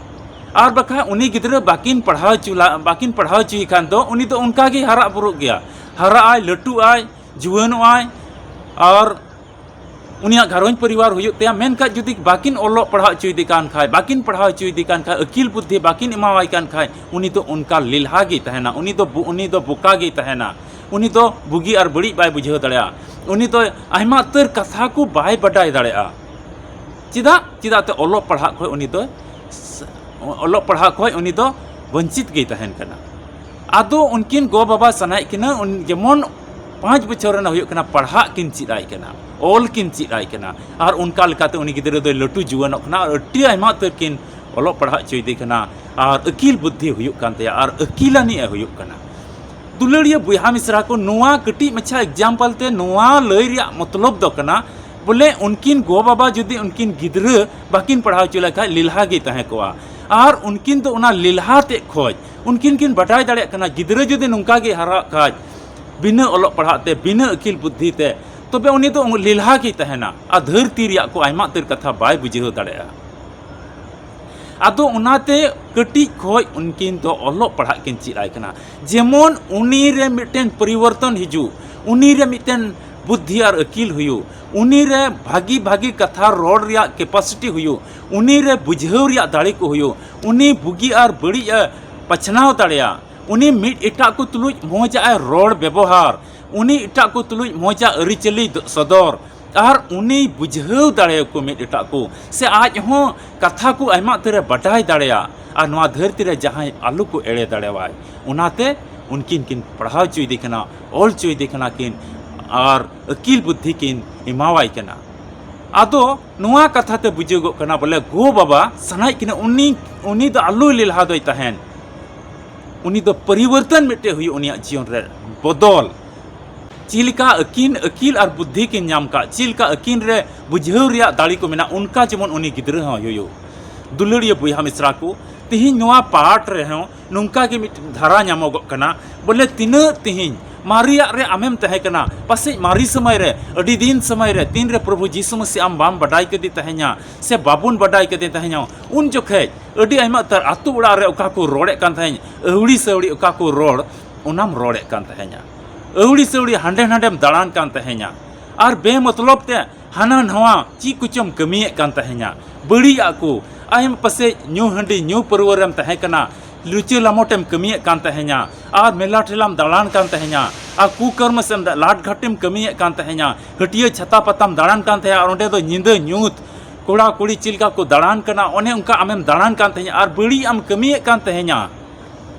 ᱟᱨ ᱵᱟᱠᱷᱟᱡ ᱩᱱᱤ ᱜᱤᱫᱽᱨᱟᱹ ᱵᱟᱹᱠᱤᱱ ᱯᱟᱲᱦᱟᱣ ᱦᱚᱪᱚ ᱞᱟ-, ᱵᱟᱹᱠᱤᱱ ᱯᱟᱲᱦᱟᱣ ᱦᱚᱪᱚᱭᱮ ᱠᱷᱟᱱ ᱫᱚ ᱩᱱᱤ ᱫᱚ ᱚᱱᱠᱟ ᱜᱮᱭ ᱦᱟᱨᱟᱜ ᱵᱩᱨᱩᱜ ᱜᱮᱭᱟ, ᱦᱟᱨᱟᱜ ᱟᱭ, ᱞᱟᱹᱴᱩᱜ ᱟᱭ, ᱡᱩᱣᱟᱹᱱᱚᱜ ᱟᱭ, ᱟᱨ ᱩᱱᱤᱭᱟᱜ ᱜᱷᱟᱨᱚᱸᱡᱽ ᱯᱚᱨᱤᱵᱟᱨ ᱦᱩᱭᱩᱜ ᱛᱟᱭᱟ᱾ ᱢᱮᱱᱠᱷᱟᱱ ᱡᱩᱫᱤ ᱵᱟᱹᱠᱤᱱ ᱚᱞᱚᱜ ᱯᱟᱲᱦᱟᱣ ᱦᱚᱪᱚᱭᱮᱫᱮ ᱠᱟᱱ ᱠᱷᱟᱡ, ᱵᱟᱹᱠᱤᱱ ᱯᱟᱲᱦᱟᱣ ᱦᱚᱪᱚᱭᱮᱫᱮ ᱠᱟᱱ ᱠᱷᱟᱡ, ᱟᱹᱠᱤᱞ ᱵᱩᱫᱽᱫᱷᱤ ᱵᱟᱹᱠᱤᱱ ᱮᱢᱟᱣᱟᱭ ᱠᱟᱱ ᱠᱷᱟᱡ, ᱩᱱᱤ ᱫᱚ ᱚᱱᱠᱟ ᱞᱮᱞᱦᱟ ᱜᱮᱭ ᱛᱟᱦᱮᱱᱟ, ᱩᱱᱤ ᱫᱚ ᱵᱚ-, ᱩᱱᱤ ᱫᱚ ᱵᱚᱠᱟ ᱜᱮᱭ ᱛᱟᱦᱮᱱᱟ, ᱩᱱᱤ ᱫᱚ ᱵᱩᱜᱤ ᱟᱨ ᱵᱟᱹᱲᱤᱡ ᱵᱟᱭ ᱵᱩᱡᱷᱟᱹᱣ ᱫᱟᱲᱮᱭᱟᱜᱼᱟ, ᱩᱱᱤ ᱫᱚ ᱟᱭᱢᱟ ᱩᱛᱟᱹᱨ ᱠᱟᱛᱷᱟ ᱠᱚ ᱵᱟᱭ ᱵᱟᱰᱟᱭ ᱫᱟᱲᱮᱭᱟᱜᱼᱟ᱾ ᱪᱮᱫᱟᱜ? ᱪᱮᱫᱟᱜ ᱛᱮ ᱚᱞᱚᱜ ᱯᱟᱲᱦᱟᱜ ᱠᱷᱚᱡ ᱩᱱᱤ ᱫᱚ, ᱚᱞᱚᱜ ᱯᱟᱲᱦᱟᱜ ᱠᱷᱚᱡ ᱩᱱᱤ ᱫᱚ ᱵᱚᱧᱪᱤᱛ ᱜᱮᱭ ᱛᱟᱦᱮᱱ ᱠᱟᱱᱟ᱾ ᱟᱫᱚ ᱩᱱᱠᱤᱱ ᱜᱚ ᱵᱟᱵᱟ ᱥᱟᱱᱟᱭᱮᱫ ᱠᱤᱱᱟ ᱩᱱ ᱡᱮᱢᱚᱱ ᱯᱟᱸᱪ ᱵᱚᱪᱷᱚᱨ ᱨᱮᱱᱟᱜ ᱦᱩᱭᱩᱜ ᱠᱟᱱᱟ, ᱯᱟᱲᱦᱟᱜ ᱠᱤᱱ ᱪᱮᱫ ᱟᱭ ᱠᱟᱱᱟ, ᱚᱞ ᱠᱤᱱ ᱪᱮᱫ ᱟᱭ ᱠᱟᱱᱟ, ᱟᱨ ᱚᱱᱠᱟ ᱞᱮᱠᱟᱛᱮ ᱩᱱᱤ ᱜᱤᱫᱽᱨᱟᱹ ᱫᱚᱭ ᱞᱟᱹᱴᱩ ᱡᱩᱣᱟᱹᱱᱚᱜ ᱠᱟᱱᱟ, ᱟᱨ ᱟᱹᱰᱤ ᱟᱭᱢᱟ ᱩᱛᱟᱹᱨ ᱠᱤᱱ ᱚᱞᱚᱜ ᱯᱟᱲᱦᱟᱜ ᱦᱚᱪᱚᱭᱮᱫᱮ ᱠᱟᱱᱟ, ᱟᱨ ᱟᱹᱠᱤᱞ ᱵᱩᱫᱽᱫᱷᱤ ᱦᱩᱭᱩᱜ ᱠᱟᱱ ᱛᱟᱭᱟ, ᱟᱨ ᱟᱹᱠᱤᱞᱟᱱᱤᱡ ᱮ ᱦᱩᱭᱩᱜ ᱠᱟᱱᱟ᱾ ᱫᱩᱞᱟᱹᱲᱤᱭᱟᱹ ᱵᱚᱭᱦᱟ ᱢᱤᱥᱨᱟ ᱠᱚ, ᱱᱚᱣᱟ ᱠᱟᱹᱴᱤᱡ ᱢᱟᱪᱷᱟ example ᱛᱮ ᱱᱚᱣᱟ ᱞᱟᱹᱭ ᱨᱮᱭᱟᱜ ᱢᱚᱛᱞᱚᱵ ᱫᱚ ᱠᱟᱱᱟ, ᱵᱚᱞᱮ ᱩᱱᱠᱤᱱ ᱜᱚ ᱵᱟᱵᱟ ᱡᱩᱫᱤ ᱩᱱᱠᱤᱱ ᱜᱤᱫᱽᱨᱟᱹ ᱵᱟᱹᱠᱤᱱ ᱯᱟᱲᱦᱟᱣ ᱦᱚᱪᱚ ᱞᱮᱠᱷᱟᱡ ᱞᱮᱞᱦᱟ ᱜᱮ ᱛᱟᱦᱮᱸ ᱠᱚᱜᱼᱟ᱾ ᱟᱨ ᱩᱱᱠᱤᱱ ᱫᱚ ᱚᱱᱟ ᱞᱮᱞᱦᱟ ᱛᱮᱫ ᱠᱷᱚᱡ ᱩᱱᱠᱤᱱ ᱠᱤᱱ ᱵᱟᱰᱟᱭ ᱫᱟᱲᱮᱭᱟᱜ ᱠᱟᱱᱟ, ᱜᱤᱫᱽᱨᱟᱹ ᱡᱩᱫᱤ ᱱᱚᱝᱠᱟ ᱜᱮ ᱦᱟᱨᱟᱜ ᱠᱷᱟᱡ, ᱵᱤᱱᱟᱹ ᱚᱞᱚᱜ ᱯᱟᱲᱦᱟᱜ ᱛᱮ, ᱵᱤᱱᱟᱹ ᱟᱹᱠᱤᱞ ᱵᱩᱫᱽᱫᱷᱤ ᱛᱮ, ᱛᱚᱵᱮ ᱩᱱᱤ ᱫᱚ ᱞᱮᱞᱦᱟ ᱜᱮᱭ ᱛᱟᱦᱮᱱᱟ᱾ ᱟᱨ ᱫᱷᱟᱹᱨᱛᱤ ᱨᱮᱭᱟᱜ ᱠᱚ ᱟᱭᱢᱟ ᱩᱛᱟᱹᱨ ᱠᱟᱛᱷᱟ ᱵᱟᱭ ᱵᱩᱡᱷᱟᱹᱣ ᱫᱟᱲᱮᱭᱟᱜᱼᱟ᱾ ᱟᱫᱚ ᱚᱱᱟᱛᱮ ᱠᱟᱹᱴᱤᱡ ᱠᱷᱚᱡ ᱩᱱᱠᱤᱱ ᱫᱚ ᱚᱞᱚᱜ ᱯᱟᱲᱦᱟᱜ ᱠᱤᱱ ᱪᱮᱫ ᱟᱭ ᱠᱟᱱᱟ, ᱡᱮᱢᱚᱱ ᱩᱱᱤ ᱨᱮ ᱢᱤᱫᱴᱮᱱ ᱯᱚᱨᱤᱵᱚᱨᱛᱚᱱ ᱦᱤᱡᱩᱜ, ᱩᱱᱤ ᱨᱮ ᱢᱤᱫᱴᱮᱱ ᱵᱩᱫᱽᱫᱷᱤ ᱟᱨ ᱟᱹᱠᱤᱞ ᱦᱩᱭᱩᱜ, ᱩᱱᱤ ᱨᱮ ᱵᱷᱟᱹᱜᱤ ᱵᱷᱟᱹᱜᱤ ᱠᱟᱛᱷᱟ ᱨᱚᱲ ᱨᱮᱭᱟᱜ capacity ᱦᱩᱭᱩᱜ, ᱩᱱᱤ ᱨᱮ ᱵᱩᱡᱷᱟᱹᱣ ᱨᱮᱭᱟᱜ ᱫᱟᱲᱮ ᱠᱚ ᱦᱩᱭᱩᱜ, ᱩᱱᱤ ᱵᱩᱜᱤ ᱟᱨ ᱵᱟᱹᱲᱤᱡ ᱮ ᱯᱟᱪᱷᱱᱟᱣ ᱫᱟᱲᱮᱭᱟᱜ, ᱩᱱᱤ ᱢᱤᱫ ᱮᱴᱟᱜ ᱠᱚ ᱛᱩᱞᱩᱡ ᱢᱚᱡᱟᱜ ᱮ ᱨᱚᱲ ᱵᱮᱵᱚᱦᱟᱨ, ᱩᱱᱤ ᱮᱴᱟᱜ ᱠᱚ ᱛᱩᱞᱩᱡ ᱢᱚᱡᱟᱜ ᱟᱹᱨᱤᱪᱟᱹᱞᱤ ᱫᱚ-, ᱥᱚᱫᱚᱨ, ᱟᱨ ᱩᱱᱤ ᱵᱩᱡᱷᱟᱹᱣ ᱫᱟᱲᱮᱭᱟᱠᱚ ᱢᱤᱫ ᱮᱴᱟᱜ ᱠᱚ, ᱥᱮ ᱟᱡ ᱦᱚᱸ ᱠᱟᱛᱷᱟ ᱠᱚ ᱟᱭᱢᱟ ᱩᱛᱟᱹᱨᱮ ᱵᱟᱰᱟᱭ ᱫᱟᱲᱮᱭᱟᱜ, ᱟᱨ ᱱᱚᱣᱟ ᱫᱷᱟᱹᱨᱛᱤ ᱨᱮ ᱡᱟᱦᱟᱸᱭ ᱟᱞᱚ ᱠᱚ ᱮᱲᱮ ᱫᱟᱲᱮᱣᱟᱭ᱾ ᱚᱱᱟᱛᱮ ᱩᱱᱠᱤᱱ ᱠᱤᱱ ᱯᱟᱲᱦᱟᱣ ᱦᱚᱪᱚᱭᱮᱫᱮ ᱠᱟᱱᱟ, ᱚᱞ ᱦᱚᱪᱚᱭᱮᱫᱮ ᱠᱟᱱᱟ ᱠᱤᱱ, ᱟᱨ ᱟᱹᱠᱤᱞ ᱵᱩᱫᱽᱫᱷᱤ ᱠᱤᱱ ᱮᱢᱟᱣᱟᱭ ᱠᱟᱱᱟ᱾ ᱟᱫᱚ ᱱᱚᱣᱟ ᱠᱟᱛᱷᱟ ᱛᱮ ᱵᱩᱡᱷᱟᱹᱜᱚᱜ ᱠᱟᱱᱟ ᱵᱚᱞᱮ ᱜᱚ ᱵᱟᱵᱟ ᱥᱟᱱᱟᱭᱮᱫ ᱠᱤᱱᱟ ᱩᱱᱤ, ᱩᱱᱤ ᱫᱚ ᱟᱞᱚᱭ ᱞᱮᱞᱦᱟ ᱫᱚᱭ ᱛᱟᱦᱮᱱ, ᱩᱱᱤ ᱫᱚ ᱯᱚᱨᱤᱵᱚᱨᱛᱚᱱ ᱢᱤᱫᱴᱮᱡ ᱦᱩᱭᱩᱜ ᱩᱱᱤᱭᱟᱜ ᱡᱤᱭᱚᱱ ᱨᱮ ᱵᱚᱫᱚᱞ᱾ ᱪᱮᱫ ᱞᱮᱠᱟ ᱟᱹᱠᱤᱱ ᱟᱹᱠᱤᱞ ᱟᱨ ᱵᱩᱫᱽᱫᱷᱤ ᱠᱤᱱ ᱧᱟᱢ ᱠᱟᱜ, ᱪᱮᱫ ᱞᱮᱠᱟ ᱟᱹᱠᱤᱱ ᱨᱮ ᱵᱩᱡᱷᱟᱹᱣ ᱨᱮᱭᱟᱜ ᱫᱟᱲᱮ ᱠᱚ ᱢᱮᱱᱟᱜ, ᱚᱱᱠᱟ ᱡᱮᱢᱚᱱ ᱩᱱᱤ ᱜᱤᱫᱽᱨᱟᱹ ᱦᱚᱸ ᱦᱩᱭᱩᱜ᱾ ᱫᱩᱞᱟᱹᱲᱤᱭᱟᱹ ᱵᱚᱭᱦᱟ ᱢᱤᱥᱨᱟ ᱠᱚ, ᱛᱤᱦᱤᱧ ᱱᱚᱣᱟ ᱯᱟᱴ ᱨᱮᱦᱚᱸ ᱱᱚᱝᱠᱟ ᱜᱮ ᱢᱤᱫᱴᱮᱱ ᱫᱷᱟᱨᱟ ᱧᱟᱢᱚᱜᱚᱜ ᱠᱟᱱᱟ ᱵᱚᱞᱮ ᱛᱤᱱᱟᱹᱜ ᱛᱤᱦᱤᱧ ᱢᱟᱨᱮᱭᱟᱜ ᱨᱮ ᱟᱢᱮᱢ ᱛᱟᱦᱮᱸ ᱠᱟᱱᱟ, ᱯᱟᱥᱮᱡ ᱢᱟᱨᱮ ᱥᱚᱢᱚᱭ ᱨᱮ, ᱟᱹᱰᱤ ᱫᱤᱱ ᱥᱚᱢᱚᱭ ᱨᱮ, ᱛᱤᱱ ᱨᱮ ᱯᱨᱚᱵᱷᱩ ᱡᱤᱥᱩ ᱢᱟᱹᱥᱤ ᱟᱢ ᱵᱟᱢ ᱵᱟᱰᱟᱭ ᱠᱮᱫᱮ ᱛᱟᱦᱮᱸᱧᱟ ᱥᱮ ᱵᱟᱵᱚᱱ ᱵᱟᱰᱟᱭ ᱠᱮᱫᱮ ᱛᱟᱦᱮᱸᱧᱟ, ᱩᱱ ᱡᱚᱠᱷᱮᱡ ᱟᱹᱰᱤ ᱟᱭᱢᱟ ᱩᱛᱟᱹᱨ ᱟᱹᱛᱩ ᱚᱲᱟᱜ ᱨᱮ ᱚᱠᱟ ᱠᱚ ᱨᱚᱲᱮᱫ ᱠᱟᱱ ᱛᱟᱦᱮᱸᱧ, ᱟᱹᱣᱲᱤ ᱥᱟᱹᱣᱲᱤ ᱚᱠᱟ ᱠᱚ ᱨᱚᱲ, ᱚᱱᱟᱢ ᱨᱚᱲᱮᱫ ᱠᱟᱱ ᱛᱟᱦᱮᱸᱧᱟ᱾ ᱟᱹᱣᱲᱤ ᱥᱟᱹᱣᱲᱤ ᱦᱟᱸᱰᱮ ᱱᱟᱰᱮᱢ ᱫᱟᱬᱟᱱ ᱠᱟᱱ ᱛᱟᱦᱮᱸᱧᱟ᱾ ᱟᱨ ᱵᱮᱢᱚᱛᱞᱚᱵ ᱛᱮ ᱦᱟᱱᱟ ᱱᱟᱣᱟ ᱪᱮᱫ ᱠᱚᱪᱚᱢ ᱠᱟᱹᱢᱤᱭᱮᱫ ᱠᱟᱱ ᱛᱟᱦᱮᱸᱧᱟ, ᱵᱟᱹᱲᱤᱡᱟᱜ ᱠᱚ᱾ ᱟᱭᱢᱟ ᱯᱟᱥᱮᱡ ᱧᱩ ᱦᱟᱺᱰᱤ, ᱧᱩ ᱯᱟᱹᱨᱣᱟᱹ ᱨᱮᱢ ᱛᱟᱦᱮᱸ ᱠᱟᱱᱟ, ᱞᱩᱪᱟᱹ ᱞᱟᱢᱚᱴᱮᱢ ᱠᱟᱹᱢᱤᱭᱮᱫ ᱠᱟᱱ ᱛᱟᱦᱮᱸᱧᱟ, ᱟᱨ ᱢᱮᱞᱟ ᱴᱷᱮᱞᱟᱢ ᱫᱟᱬᱟᱱ ᱠᱟᱱ ᱛᱟᱦᱮᱸᱧᱟ, ᱟᱨ ᱠᱩᱠᱨᱢ ᱥᱮᱢ ᱞᱟᱴ ᱜᱷᱟᱴᱮᱢ ᱠᱟᱹᱢᱤᱭᱮᱫ ᱠᱟᱱ ᱛᱟᱦᱮᱸᱧᱟ, ᱦᱟᱹᱴᱤᱭᱟᱹ ᱪᱷᱟᱛᱟ ᱯᱟᱛᱟᱢ ᱫᱟᱬᱟᱱ ᱠᱟᱱ ᱛᱟᱦᱮᱸᱧᱟ, ᱟᱨ ᱚᱸᱰᱮ ᱫᱚ ᱧᱤᱫᱟᱹ ᱧᱩᱛ ᱠᱚᱲᱟ ᱠᱩᱲᱤ ᱪᱮᱫ ᱞᱮᱠᱟ ᱠᱚ ᱫᱟᱬᱟᱱ ᱠᱟᱱᱟ, ᱚᱱᱮ ᱚᱱᱠᱟ ᱟᱢᱮᱢ ᱫᱟᱬᱟᱱ ᱠᱟᱱ ᱛᱟᱦᱮᱸᱧᱟ, ᱟᱨ ᱵᱟᱹᱲᱤᱡ ᱮᱢ ᱠᱟᱹᱢᱤᱭᱮᱫ ᱠᱟᱱ ᱛᱟᱦᱮᱸᱧᱟ᱾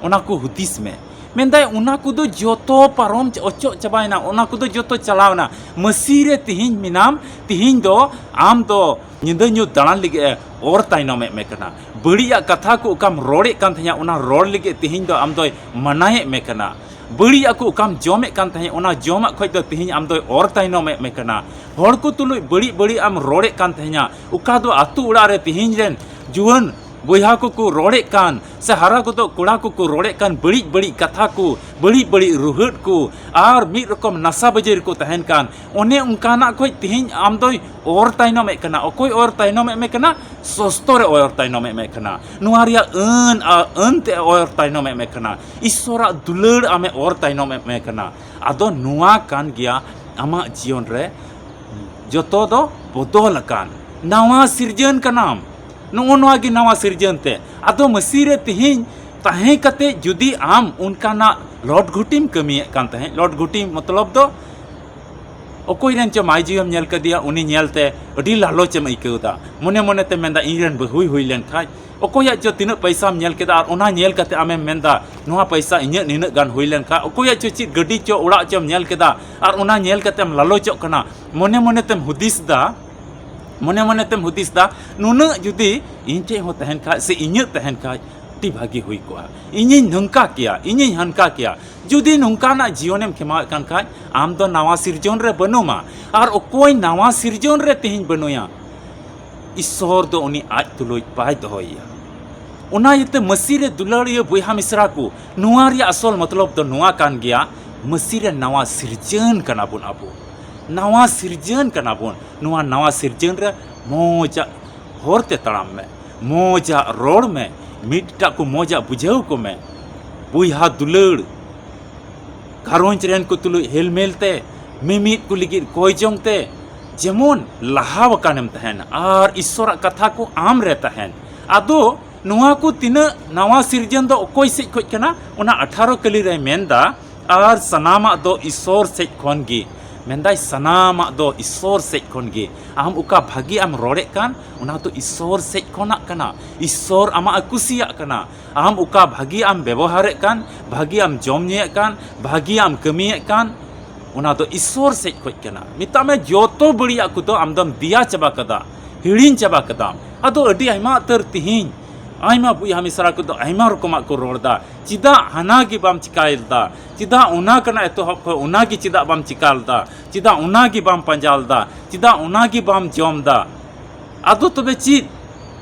ᱚᱱᱟ ᱠᱚ ᱦᱩᱫᱤᱥ ᱢᱮ᱾ ᱢᱮᱱᱫᱟᱭ, ᱚᱱᱟ ᱠᱚᱫᱚ ᱡᱚᱛᱚ ᱯᱟᱨᱚᱢ ᱪᱟ-, ᱚᱪᱚᱜ ᱪᱟᱵᱟᱭᱮᱱᱟ, ᱚᱱᱟ ᱠᱚᱫᱚ ᱡᱚᱛᱚ ᱪᱟᱞᱟᱣᱮᱱᱟ᱾ ᱢᱟᱹᱥᱤ ᱨᱮ ᱛᱤᱦᱤᱧ ᱢᱮᱱᱟᱢ, ᱛᱤᱦᱤᱧ ᱫᱚ ᱟᱢ ᱫᱚ ᱧᱤᱫᱟᱹ ᱧᱩᱛ ᱫᱟᱬᱟᱱ ᱞᱟᱹᱜᱤᱫ ᱮ ᱚᱨ ᱛᱟᱭᱱᱚᱢᱮᱫ ᱢᱮ ᱠᱟᱱᱟ᱾ ᱵᱟᱹᱲᱤᱡᱟᱜ ᱠᱟᱛᱷᱟ ᱠᱚ ᱚᱠᱟᱢ ᱨᱚᱲᱮᱫ ᱠᱟᱱ ᱛᱟᱦᱮᱸᱫ, ᱚᱱᱟ ᱨᱚᱲ ᱞᱟᱹᱜᱤᱫ ᱛᱤᱦᱤᱧ ᱫᱚ ᱟᱢ ᱫᱚᱭ ᱢᱟᱱᱟᱭᱮᱫ ᱢᱮ ᱠᱟᱱᱟ᱾ ᱵᱟᱹᱲᱤᱡᱟᱜ ᱠᱚ ᱚᱠᱟᱢ ᱡᱚᱢᱮᱫ ᱠᱟᱱ ᱛᱟᱦᱮᱸᱫ, ᱚᱱᱟ ᱡᱚᱢᱟᱜ ᱠᱷᱚᱡ ᱫᱚ ᱛᱤᱦᱤᱧ ᱟᱢ ᱫᱚᱭ ᱚᱨ ᱛᱟᱭᱱᱚᱢᱮᱫ ᱢᱮ ᱠᱟᱱᱟ᱾ ᱦᱚᱲ ᱠᱚ ᱛᱩᱞᱩᱡ ᱵᱟᱹᱲᱤᱡ ᱵᱟᱹᱲᱤᱡ ᱮᱢ ᱨᱚᱲᱮᱫ ᱠᱟᱱ ᱛᱟᱦᱮᱸᱧᱟ, ᱚᱠᱟ ᱫᱚ ᱟᱛᱳ ᱚᱲᱟᱜ ᱨᱮ ᱛᱤᱦᱤᱧ ᱨᱮᱱ ᱡᱩᱣᱟᱹᱱ ᱵᱚᱭᱦᱟ ᱠᱚᱠᱚ ᱨᱚᱲᱮᱫ ᱠᱟᱱ ᱥᱮ ᱦᱟᱨᱟ ᱜᱚᱫᱚᱜ ᱠᱚᱲᱟ ᱠᱚᱠᱚ ᱨᱚᱲᱮᱫ ᱠᱟᱱ ᱵᱟᱹᱲᱤᱡ ᱵᱟᱹᱲᱤᱡ ᱠᱟᱛᱷᱟ ᱠᱚ, ᱵᱟᱹᱲᱤᱡ ᱵᱟᱹᱲᱤᱡ ᱨᱩᱦᱟᱹᱫ ᱠᱚ, ᱟᱨ ᱢᱤᱫ ᱨᱚᱠᱚᱢ ᱱᱟᱥᱟ ᱵᱟᱹᱡᱤ ᱨᱮᱠᱚ ᱛᱟᱦᱮᱱ ᱠᱟᱱ, ᱚᱱᱮ ᱚᱱᱠᱟᱱᱟᱜ ᱠᱷᱚᱡ ᱛᱮᱦᱮᱧ ᱟᱢ ᱫᱚᱭ ᱚᱨ ᱛᱟᱭᱱᱚᱢᱮᱫ ᱠᱟᱱᱟ᱾ ᱚᱠᱚᱭ ᱚᱨ ᱛᱟᱭᱱᱚᱢᱮᱫ ᱢᱮ ᱠᱟᱱᱟ? ᱥᱚᱥᱛᱚ ᱨᱮ ᱚᱨ ᱛᱟᱭᱱᱚᱢᱮᱫ ᱢᱮ ᱠᱟᱱᱟ᱾ ᱱᱚᱣᱟ ᱨᱮᱭᱟᱜ ᱟᱹᱱ ᱟᱨ ᱟᱹᱱ ᱛᱮ ᱚᱨ ᱛᱟᱭᱱᱚᱢᱮᱫ ᱢᱮ ᱠᱟᱱᱟ᱾ ᱤᱥᱥᱚᱨᱟᱜ ᱫᱩᱞᱟᱹᱲ ᱟᱢᱮ ᱚᱨ ᱛᱟᱭᱱᱚᱢᱮᱫ ᱢᱮ ᱠᱟᱱᱟ᱾ ᱟᱫᱚ ᱱᱚᱣᱟ ᱠᱟᱱ ᱜᱮᱭᱟ ᱟᱢᱟᱜ ᱡᱤᱭᱚᱱ ᱨᱮ ᱡᱚᱛᱚ ᱫᱚ ᱵᱚᱫᱚᱞ ᱟᱠᱟᱱ᱾ ᱱᱟᱣᱟ ᱥᱤᱨᱡᱟᱹᱱ ᱠᱟᱱᱟᱢ᱾ ᱱᱚᱜᱼᱚ ᱱᱚᱣᱟ ᱜᱮ ᱱᱟᱣᱟ ᱥᱤᱨᱡᱟᱹᱱ ᱛᱮ᱾ ᱟᱫᱚ ᱢᱟᱹᱥᱤ ᱨᱮ ᱛᱮᱦᱮᱧ ᱛᱟᱦᱮᱸ ᱠᱟᱛᱮ ᱡᱩᱫᱤ ᱟᱢ ᱚᱱᱠᱟᱱᱟᱜ ᱞᱚᱴ ᱜᱷᱩᱴᱤᱢ ᱠᱟᱹᱢᱤᱭᱮᱫ ᱠᱟᱱ ᱛᱟᱦᱮᱸᱫ, ᱞᱚᱴ ᱜᱷᱩᱴᱤ ᱢᱚᱛᱞᱚᱵ ᱫᱚ ᱚᱠᱚᱭ ᱨᱮᱱ ᱪᱚ ᱢᱟᱹᱭ ᱡᱤᱣᱤᱢ ᱧᱮᱞ ᱠᱮᱫᱮᱭᱟ, ᱩᱱᱤ ᱧᱮᱞᱛᱮ ᱟᱹᱰᱤ ᱞᱟᱞᱚᱪ ᱮᱢ ᱟᱹᱭᱠᱟᱹᱣ ᱮᱫᱟ, ᱢᱚᱱᱮ ᱢᱚᱱᱮ ᱛᱮᱢ ᱢᱮᱱᱫᱟ, "ᱤᱧ ᱨᱮᱱ ᱵᱟᱹᱦᱩᱭ ᱦᱩᱭ ᱞᱮᱱ ᱠᱷᱟᱡ?" ᱚᱠᱚᱭᱟᱜ ᱪᱚ ᱛᱤᱱᱟᱹᱜ ᱯᱚᱭᱥᱟᱢ ᱧᱮᱞ ᱠᱮᱫᱟ ᱟᱨ ᱚᱱᱟ ᱧᱮᱞ ᱠᱟᱛᱮ ᱟᱢᱮᱢ ᱢᱮᱱᱫᱟ, "ᱱᱚᱣᱟ ᱯᱚᱭᱥᱟ ᱤᱧᱟᱹᱜ ᱱᱤᱱᱟᱹᱜ ᱜᱟᱱ ᱦᱩᱭ ᱞᱮᱱ ᱠᱷᱟᱡ?" ᱚᱠᱚᱭᱟᱜ ᱪᱚ ᱪᱮᱫ ᱜᱟᱹᱰᱤ ᱪᱚ ᱚᱲᱟᱜ ᱪᱚᱢ ᱧᱮᱞ ᱠᱮᱫᱟ ᱟᱨ ᱚᱱᱟ ᱧᱮᱞ ᱠᱟᱛᱮᱢ ᱞᱟᱞᱚᱪᱚᱜ ᱠᱟᱱᱟ, ᱢᱚᱱᱮ ᱢᱚᱱᱮ ᱛᱮᱢ ᱦᱩᱫᱤᱥ ᱫᱟ, ᱢᱚᱱᱮ ᱢᱚᱱᱮ ᱛᱮᱢ ᱦᱩᱫᱤᱥ ᱫᱟ, "ᱱᱩᱱᱟᱹᱜ ᱡᱩᱫᱤ ᱤᱧ ᱴᱷᱮᱡ ᱦᱚᱸ ᱛᱟᱦᱮᱱ ᱠᱷᱟᱡ ᱥᱮ ᱤᱧᱟᱹᱜ ᱛᱟᱦᱮᱱ ᱠᱷᱟᱡ, ᱟᱹᱰᱤ ᱵᱷᱟᱹᱜᱤ ᱦᱩᱭ ᱠᱚᱜᱼᱟ, ᱤᱧᱤᱧ ᱱᱚᱝᱠᱟ ᱠᱮᱭᱟ, ᱤᱧᱤᱧ ᱦᱟᱱᱠᱟ ᱠᱮᱭᱟ᱾" ᱡᱩᱫᱤ ᱱᱚᱝᱠᱟᱱᱟᱜ ᱡᱤᱭᱚᱱᱮᱢ ᱠᱷᱮᱢᱟᱣᱮᱫ ᱠᱟᱱ ᱠᱷᱟᱡ, ᱟᱢ ᱫᱚ ᱱᱟᱣᱟ ᱥᱤᱨᱡᱚᱱ ᱨᱮ ᱵᱟᱹᱱᱩᱢᱟ᱾ ᱟᱨ ᱚᱠᱚᱭ ᱱᱟᱣᱟ ᱥᱤᱨᱡᱚᱱ ᱨᱮ ᱛᱮᱦᱮᱧ ᱵᱟᱹᱱᱩᱭᱟ, ᱤᱥᱥᱚᱨ ᱫᱚ ᱩᱱᱤ ᱟᱡ ᱛᱩᱞᱩᱡ ᱵᱟᱭ ᱫᱚᱦᱚᱭᱮᱭᱟ᱾ ᱚᱱᱟ ᱤᱭᱟᱹᱛᱮ ᱢᱟᱹᱥᱤ ᱨᱮ ᱫᱩᱞᱟᱹᱲᱤᱭᱟᱹ ᱵᱚᱭᱦᱟ ᱢᱤᱥᱨᱟ ᱠᱚ, ᱱᱚᱣᱟ ᱨᱮᱭᱟᱜ ᱟᱥᱚᱞ ᱢᱚᱛᱞᱚᱵ ᱫᱚ ᱱᱚᱣᱟ ᱠᱟᱱ ᱜᱮᱭᱟ, ᱢᱟᱹᱥᱤ ᱨᱮ ᱱᱟᱣᱟ ᱥᱤᱨᱡᱟᱹᱱ ᱠᱟᱱᱟ ᱵᱚᱱ ᱟᱵᱚ᱾ ᱱᱟᱣᱟ ᱥᱤᱨᱡᱟᱹᱱ ᱠᱟᱱᱟ ᱵᱚᱱ᱾ ᱱᱚᱣᱟ ᱱᱟᱣᱟ ᱥᱤᱨᱡᱟᱹᱱ ᱨᱮ ᱢᱚᱡᱟᱜ ᱦᱚᱨ ᱛᱮ ᱛᱟᱲᱟᱢ ᱢᱮ, ᱢᱚᱡᱟᱜ ᱨᱚᱲ ᱢᱮ, ᱢᱤᱫᱴᱟᱜ ᱠᱚ ᱢᱚᱡᱟᱜ ᱵᱩᱡᱷᱟᱹᱣ ᱠᱚᱢᱮ᱾ ᱵᱚᱭᱦᱟ ᱫᱩᱞᱟᱹᱲ, ᱜᱷᱟᱨᱚᱸᱡᱽ ᱨᱮᱱ ᱠᱚ ᱛᱩᱞᱩᱡ ᱦᱮᱞᱢᱮᱞ ᱛᱮ, ᱢᱤᱢᱤᱫ ᱠᱚ ᱞᱟᱹᱜᱤᱫ ᱠᱚᱭ ᱡᱚᱝ ᱛᱮ, ᱡᱮᱢᱚᱱ ᱞᱟᱦᱟ ᱟᱠᱟᱱᱮᱢ ᱛᱟᱦᱮᱱ ᱟᱨ ᱤᱥᱥᱚᱨᱟᱜ ᱠᱟᱛᱷᱟ ᱠᱚ ᱟᱢ ᱨᱮ ᱛᱟᱦᱮᱱ᱾ ᱟᱫᱚ ᱱᱚᱣᱟ ᱠᱚ ᱛᱤᱱᱟᱹᱜ ᱱᱟᱣᱟ ᱥᱤᱨᱡᱚᱱ ᱫᱚ ᱚᱠᱚᱭ ᱥᱮᱡ ᱠᱷᱚᱡ ᱠᱟᱱᱟ? ᱚᱱᱟ ᱟᱴᱷᱟᱨᱚ ᱠᱟᱹᱞᱤ ᱨᱮᱭ ᱢᱮᱱᱫᱟ, "ᱟᱨ ᱥᱟᱱᱟᱢᱟᱜ ᱫᱚ ᱤᱥᱥᱚᱨ ᱥᱮᱡ ᱠᱷᱚᱱ ᱜᱮ᱾" ᱢᱮᱱᱫᱟᱭ, ᱥᱟᱱᱟᱢᱟᱜ ᱫᱚ ᱤᱥᱥᱚᱨ ᱥᱮᱡ ᱠᱷᱚᱱ ᱜᱮ᱾ ᱟᱢ ᱚᱠᱟ ᱵᱷᱟᱹᱜᱤ ᱟᱢ ᱨᱚᱲᱮᱫ ᱠᱟᱱ, ᱚᱱᱟ ᱫᱚ ᱤᱥᱥᱚᱨ ᱥᱮᱡ ᱠᱷᱚᱱᱟᱜ ᱠᱟᱱᱟ᱾ ᱤᱥᱥᱚᱨ ᱟᱢᱟᱜ ᱮ ᱠᱩᱥᱤᱭᱟᱜ ᱠᱟᱱᱟ᱾ ᱟᱢ ᱚᱠᱟ ᱵᱷᱟᱹᱜᱤ ᱟᱢ ᱵᱮᱵᱚᱦᱟᱨᱮᱫ ᱠᱟᱱ, ᱵᱷᱟᱹᱜᱤ ᱟᱢ ᱡᱚᱢ ᱧᱩᱭᱮᱫ ᱠᱟᱱ, ᱵᱷᱟᱹᱜᱤ ᱟᱢ ᱠᱟᱹᱢᱤᱭᱮᱫ ᱠᱟᱱ, ᱚᱱᱟ ᱫᱚ ᱤᱥᱥᱚᱨ ᱥᱮᱡ ᱠᱷᱚᱡ ᱠᱟᱱᱟ᱾ ᱢᱮᱛᱟᱜ ᱢᱮ, ᱡᱚᱛᱚ ᱵᱟᱹᱲᱤᱡᱟᱜ ᱠᱚᱫᱚ ᱟᱢ ᱫᱚᱢ ᱫᱮᱭᱟ ᱪᱟᱵᱟ ᱠᱟᱫᱟ, ᱦᱤᱲᱤᱧ ᱪᱟᱵᱟ ᱠᱟᱫᱟᱢ᱾ ᱟᱫᱚ ᱟᱹᱰᱤ ᱟᱭᱢᱟ ᱩᱛᱟᱹᱨ ᱛᱮᱦᱮᱧ ᱟᱭᱢᱟ ᱵᱚᱭᱦᱟ ᱢᱤᱥᱨᱟ ᱠᱚᱫᱚ ᱟᱭᱢᱟ ᱨᱚᱠᱚᱢᱟᱜ ᱠᱚ ᱨᱚᱲ ᱮᱫᱟ᱾ ᱪᱮᱫᱟᱜ ᱦᱟᱱᱟ ᱜᱮ ᱵᱟᱢ ᱪᱤᱠᱟᱭ ᱞᱮᱫᱟ? ᱪᱮᱫᱟᱜ ᱚᱱᱟ ᱠᱟᱱᱟ ᱮᱛᱚᱦᱚᱵ ᱠᱷᱚᱱ ᱚᱱᱟ ᱜᱮ ᱪᱮᱫᱟᱜ ᱵᱟᱢ ᱪᱤᱠᱟ ᱞᱮᱫᱟ? ᱪᱮᱫᱟᱜ ᱚᱱᱟ ᱜᱮ ᱵᱟᱢ ᱯᱟᱸᱡᱟ ᱞᱮᱫᱟ? ᱪᱮᱫᱟᱜ ᱚᱱᱟ ᱜᱮ ᱵᱟᱢ ᱡᱚᱢ ᱮᱫᱟ? ᱟᱫᱚ ᱛᱚᱵᱮ ᱪᱮᱫ?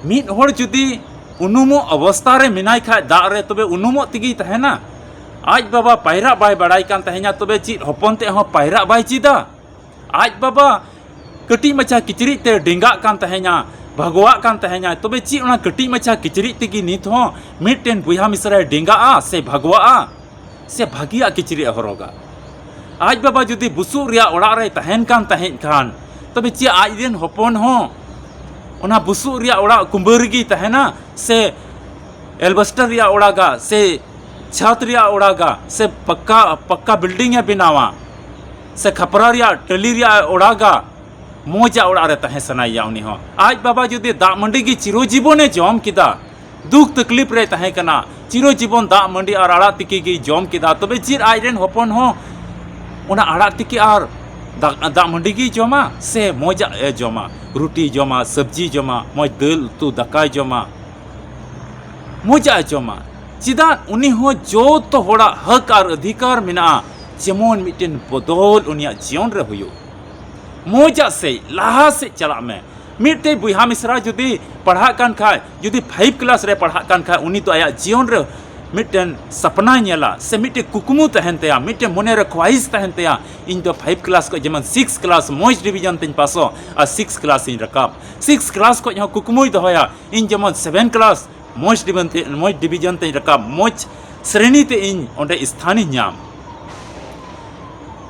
ᱢᱤᱫ ᱦᱚᱲ ᱡᱩᱫᱤ ᱩᱱᱩᱢᱚᱜ ᱚᱵᱚᱥᱛᱟ ᱨᱮ ᱢᱮᱱᱟᱭ ᱠᱷᱟᱡ ᱫᱟᱜ ᱨᱮ, ᱛᱚᱵᱮ ᱩᱱᱩᱢᱚᱜ ᱛᱮᱜᱮᱭ ᱛᱟᱦᱮᱱᱟ? ᱟᱡ ᱵᱟᱵᱟ ᱯᱟᱭᱨᱟᱜ ᱵᱟᱭ ᱵᱟᱲᱟᱭ ᱠᱟᱱ ᱛᱟᱦᱮᱸᱱᱟ, ᱛᱚᱵᱮ ᱪᱮᱫ ᱦᱚᱯᱚᱱ ᱛᱮᱫ ᱦᱚᱸ ᱯᱟᱭᱨᱟᱜ ᱵᱟᱭ ᱪᱮᱫᱟ? ᱟᱡ ᱵᱟᱵᱟ ᱠᱟᱹᱴᱤᱡ ᱢᱟᱪᱷᱟ ᱠᱤᱪᱨᱤᱡ ᱛᱮ ᱰᱮᱸᱜᱟᱜ ᱠᱟᱱ ᱛᱟᱦᱮᱸᱧᱟ, ᱵᱷᱟᱜᱚᱣᱟᱜ ᱠᱟᱱ ᱛᱟᱦᱮᱸᱧᱟ, ᱛᱚᱵᱮ ᱪᱮᱫ ᱚᱱᱟ ᱠᱟᱹᱴᱤᱡ ᱢᱟᱪᱷᱟ ᱠᱤᱪᱨᱤᱡ ᱛᱮᱜᱮ ᱱᱤᱛ ᱦᱚᱸ ᱢᱤᱫᱴᱮᱱ ᱵᱚᱭᱦᱟ ᱢᱤᱥᱨᱟᱭ ᱰᱮᱸᱜᱟᱜᱼᱟ ᱥᱮ ᱵᱷᱟᱜᱚᱣᱟᱜᱼᱟ? ᱥᱮ ᱵᱷᱟᱹᱜᱤᱭᱟᱜ ᱠᱤᱪᱨᱤᱡ ᱮ ᱦᱚᱨᱚᱜᱟ? ᱟᱡ ᱵᱟᱵᱟ ᱡᱩᱫᱤ ᱵᱩᱥᱩᱵ ᱨᱮᱭᱟᱜ ᱚᱲᱟᱜ ᱨᱮᱭ ᱛᱟᱦᱮᱱ ᱠᱟᱱ ᱛᱟᱦᱮᱸᱫ ᱠᱷᱟᱱ, ᱛᱚᱵᱮ ᱪᱮᱫ ᱟᱡ ᱨᱮᱱ ᱦᱚᱯᱚᱱ ᱦᱚᱸ ᱚᱱᱟ ᱵᱩᱥᱩᱵ ᱨᱮᱭᱟᱜ ᱚᱲᱟᱜ ᱠᱩᱢᱵᱟᱹ ᱨᱮᱜᱮᱭ ᱛᱟᱦᱮᱱᱟ? ᱥᱮ ᱮᱞᱵᱮᱥᱴᱟᱨ ᱨᱮᱭᱟᱜ ᱚᱲᱟᱜᱟ, ᱥᱮ ᱪᱷᱟᱛ ᱨᱮᱭᱟᱜ ᱚᱲᱟᱜᱟ, ᱥᱮ ᱯᱟᱠᱟ, ᱯᱟᱠᱟ ᱵᱤᱞᱰᱤᱝ ᱮ ᱵᱮᱱᱟᱣᱟ, ᱥᱮ ᱠᱷᱟᱯᱨᱟ ᱨᱮᱭᱟᱜ ᱴᱟᱹᱞᱤ ᱨᱮᱭᱟᱜ ᱮ ᱚᱲᱟᱜᱟ? ᱢᱚᱡᱟᱜ ᱚᱲᱟᱜ ᱨᱮ ᱛᱟᱦᱮᱸ ᱥᱟᱱᱟᱭᱮᱭᱟ ᱩᱱᱤ ᱦᱚᱸ᱾ ᱟᱡ ᱵᱟᱵᱟ ᱡᱩᱫᱤ ᱫᱟᱜ ᱢᱟᱹᱰᱤ ᱜᱮ ᱪᱤᱨᱚ ᱡᱤᱵᱚᱱᱮ ᱡᱚᱢ ᱠᱮᱫᱟ, ᱫᱩᱠ ᱛᱟᱠᱞᱤᱯ ᱨᱮᱭ ᱛᱟᱦᱮᱸ ᱠᱟᱱᱟ, ᱪᱤᱨᱚ ᱡᱤᱵᱚᱱ ᱫᱟᱜ ᱢᱟᱹᱰᱤ ᱟᱨ ᱟᱲᱟᱜ ᱛᱤᱠᱤ ᱜᱮᱭ ᱡᱚᱢ ᱠᱮᱫᱟ, ᱛᱚᱵᱮ ᱪᱮᱫ ᱟᱡ ᱨᱮᱱ ᱦᱚᱯᱚᱱ ᱦᱚᱸ ᱚᱱᱟ ᱟᱲᱟᱜ ᱛᱤᱠᱤ ᱟᱨ ᱫᱟᱜ, ᱫᱟᱜ ᱢᱟᱹᱰᱤ ᱜᱮᱭ ᱡᱚᱢᱟ ᱥᱮ ᱢᱚᱡᱟᱜ ᱮ ᱡᱚᱢᱟ? ᱨᱩᱴᱤᱭ ᱡᱚᱢᱟ, ᱥᱚᱵᱽᱡᱤᱭ ᱡᱚᱢᱟ, ᱢᱚᱡᱽ ᱫᱟᱹᱞ ᱩᱛᱩ ᱫᱟᱠᱟᱭ ᱡᱚᱢᱟ, ᱢᱚᱡᱟᱜ ᱮ ᱡᱚᱢᱟ᱾ ᱪᱮᱫᱟᱜ? ᱩᱱᱤ ᱦᱚᱸ ᱡᱚᱛᱚ ᱦᱚᱲᱟᱜ ᱦᱚᱠ ᱟᱨ ᱚᱫᱷᱤᱠᱟᱨ ᱢᱮᱱᱟᱜᱼᱟ, ᱡᱮᱢᱚᱱ ᱢᱤᱫᱴᱮᱱ ᱵᱚᱫᱚᱞ ᱩᱱᱤᱭᱟᱜ ᱡᱤᱭᱚᱱ ᱨᱮ ᱦᱩᱭᱩᱜ᱾ ᱢᱚᱡᱟᱜ ᱥᱮᱡ, ᱞᱟᱦᱟ ᱥᱮᱡ ᱪᱟᱞᱟᱜ ᱢᱮ᱾ ᱢᱤᱫᱴᱮᱡ ᱵᱚᱭᱦᱟ ᱢᱤᱥᱨᱟ ᱡᱩᱫᱤ ᱯᱟᱲᱦᱟᱜ ᱠᱟᱱ ᱠᱷᱟᱡ, ᱡᱩᱫᱤ ᱯᱷᱟᱭᱤᱵᱷ ᱠᱞᱟᱥ ᱨᱮ ᱯᱟᱲᱦᱟᱜ ᱠᱟᱱ ᱠᱷᱟᱡ, ᱩᱱᱤ ᱫᱚ ᱟᱭᱟᱜ ᱡᱤᱭᱚᱱ ᱨᱮ ᱢᱤᱫᱴᱮᱱ ᱥᱟᱯᱱᱟᱭ ᱧᱮᱞᱟ ᱥᱮ ᱢᱤᱫᱴᱮᱱ ᱠᱩᱠᱢᱩ ᱛᱟᱦᱮᱱ ᱛᱟᱭᱟ, ᱢᱤᱫᱴᱮᱱ ᱢᱚᱱᱮ ᱨᱮ ᱠᱷᱚᱣᱟᱦᱤᱥ ᱛᱟᱦᱮᱱ ᱛᱟᱭᱟ, "ᱤᱧ ᱫᱚ ᱯᱷᱟᱭᱤᱵᱷ ᱠᱞᱟᱥ ᱠᱷᱚᱡ ᱡᱮᱢᱚᱱ ᱥᱤᱠᱥ ᱠᱞᱟᱥ ᱢᱚᱡᱽ ᱰᱤᱵᱤᱡᱚᱱ ᱛᱤᱧ ᱯᱟᱥᱚᱜ ᱟᱨ ᱥᱤᱠᱥ ᱠᱞᱟᱥ ᱤᱧ ᱨᱟᱠᱟᱵ᱾" ᱥᱤᱠᱥ ᱠᱞᱟᱥ ᱠᱷᱚᱡ ᱦᱚᱸ ᱠᱩᱠᱢᱩᱭ ᱫᱚᱦᱚᱭᱟ, "ᱤᱧ ᱡᱮᱢᱚᱱ ᱥᱮᱵᱷᱮᱱ ᱠᱞᱟᱥ ᱢᱚᱡᱽ ᱰᱤᱵᱤᱡᱚᱱ ᱛᱮ, ᱢᱚᱡᱽ ᱰᱤᱵᱤᱡᱚᱱ ᱛᱮᱧ ᱨᱟᱠᱟᱵ, ᱢᱚᱡᱽ ᱥᱨᱮᱱᱤ ᱛᱮ ᱤᱧ ᱚᱸᱰᱮ ᱥᱛᱷᱟᱱᱤᱧ ᱧᱟᱢ᱾"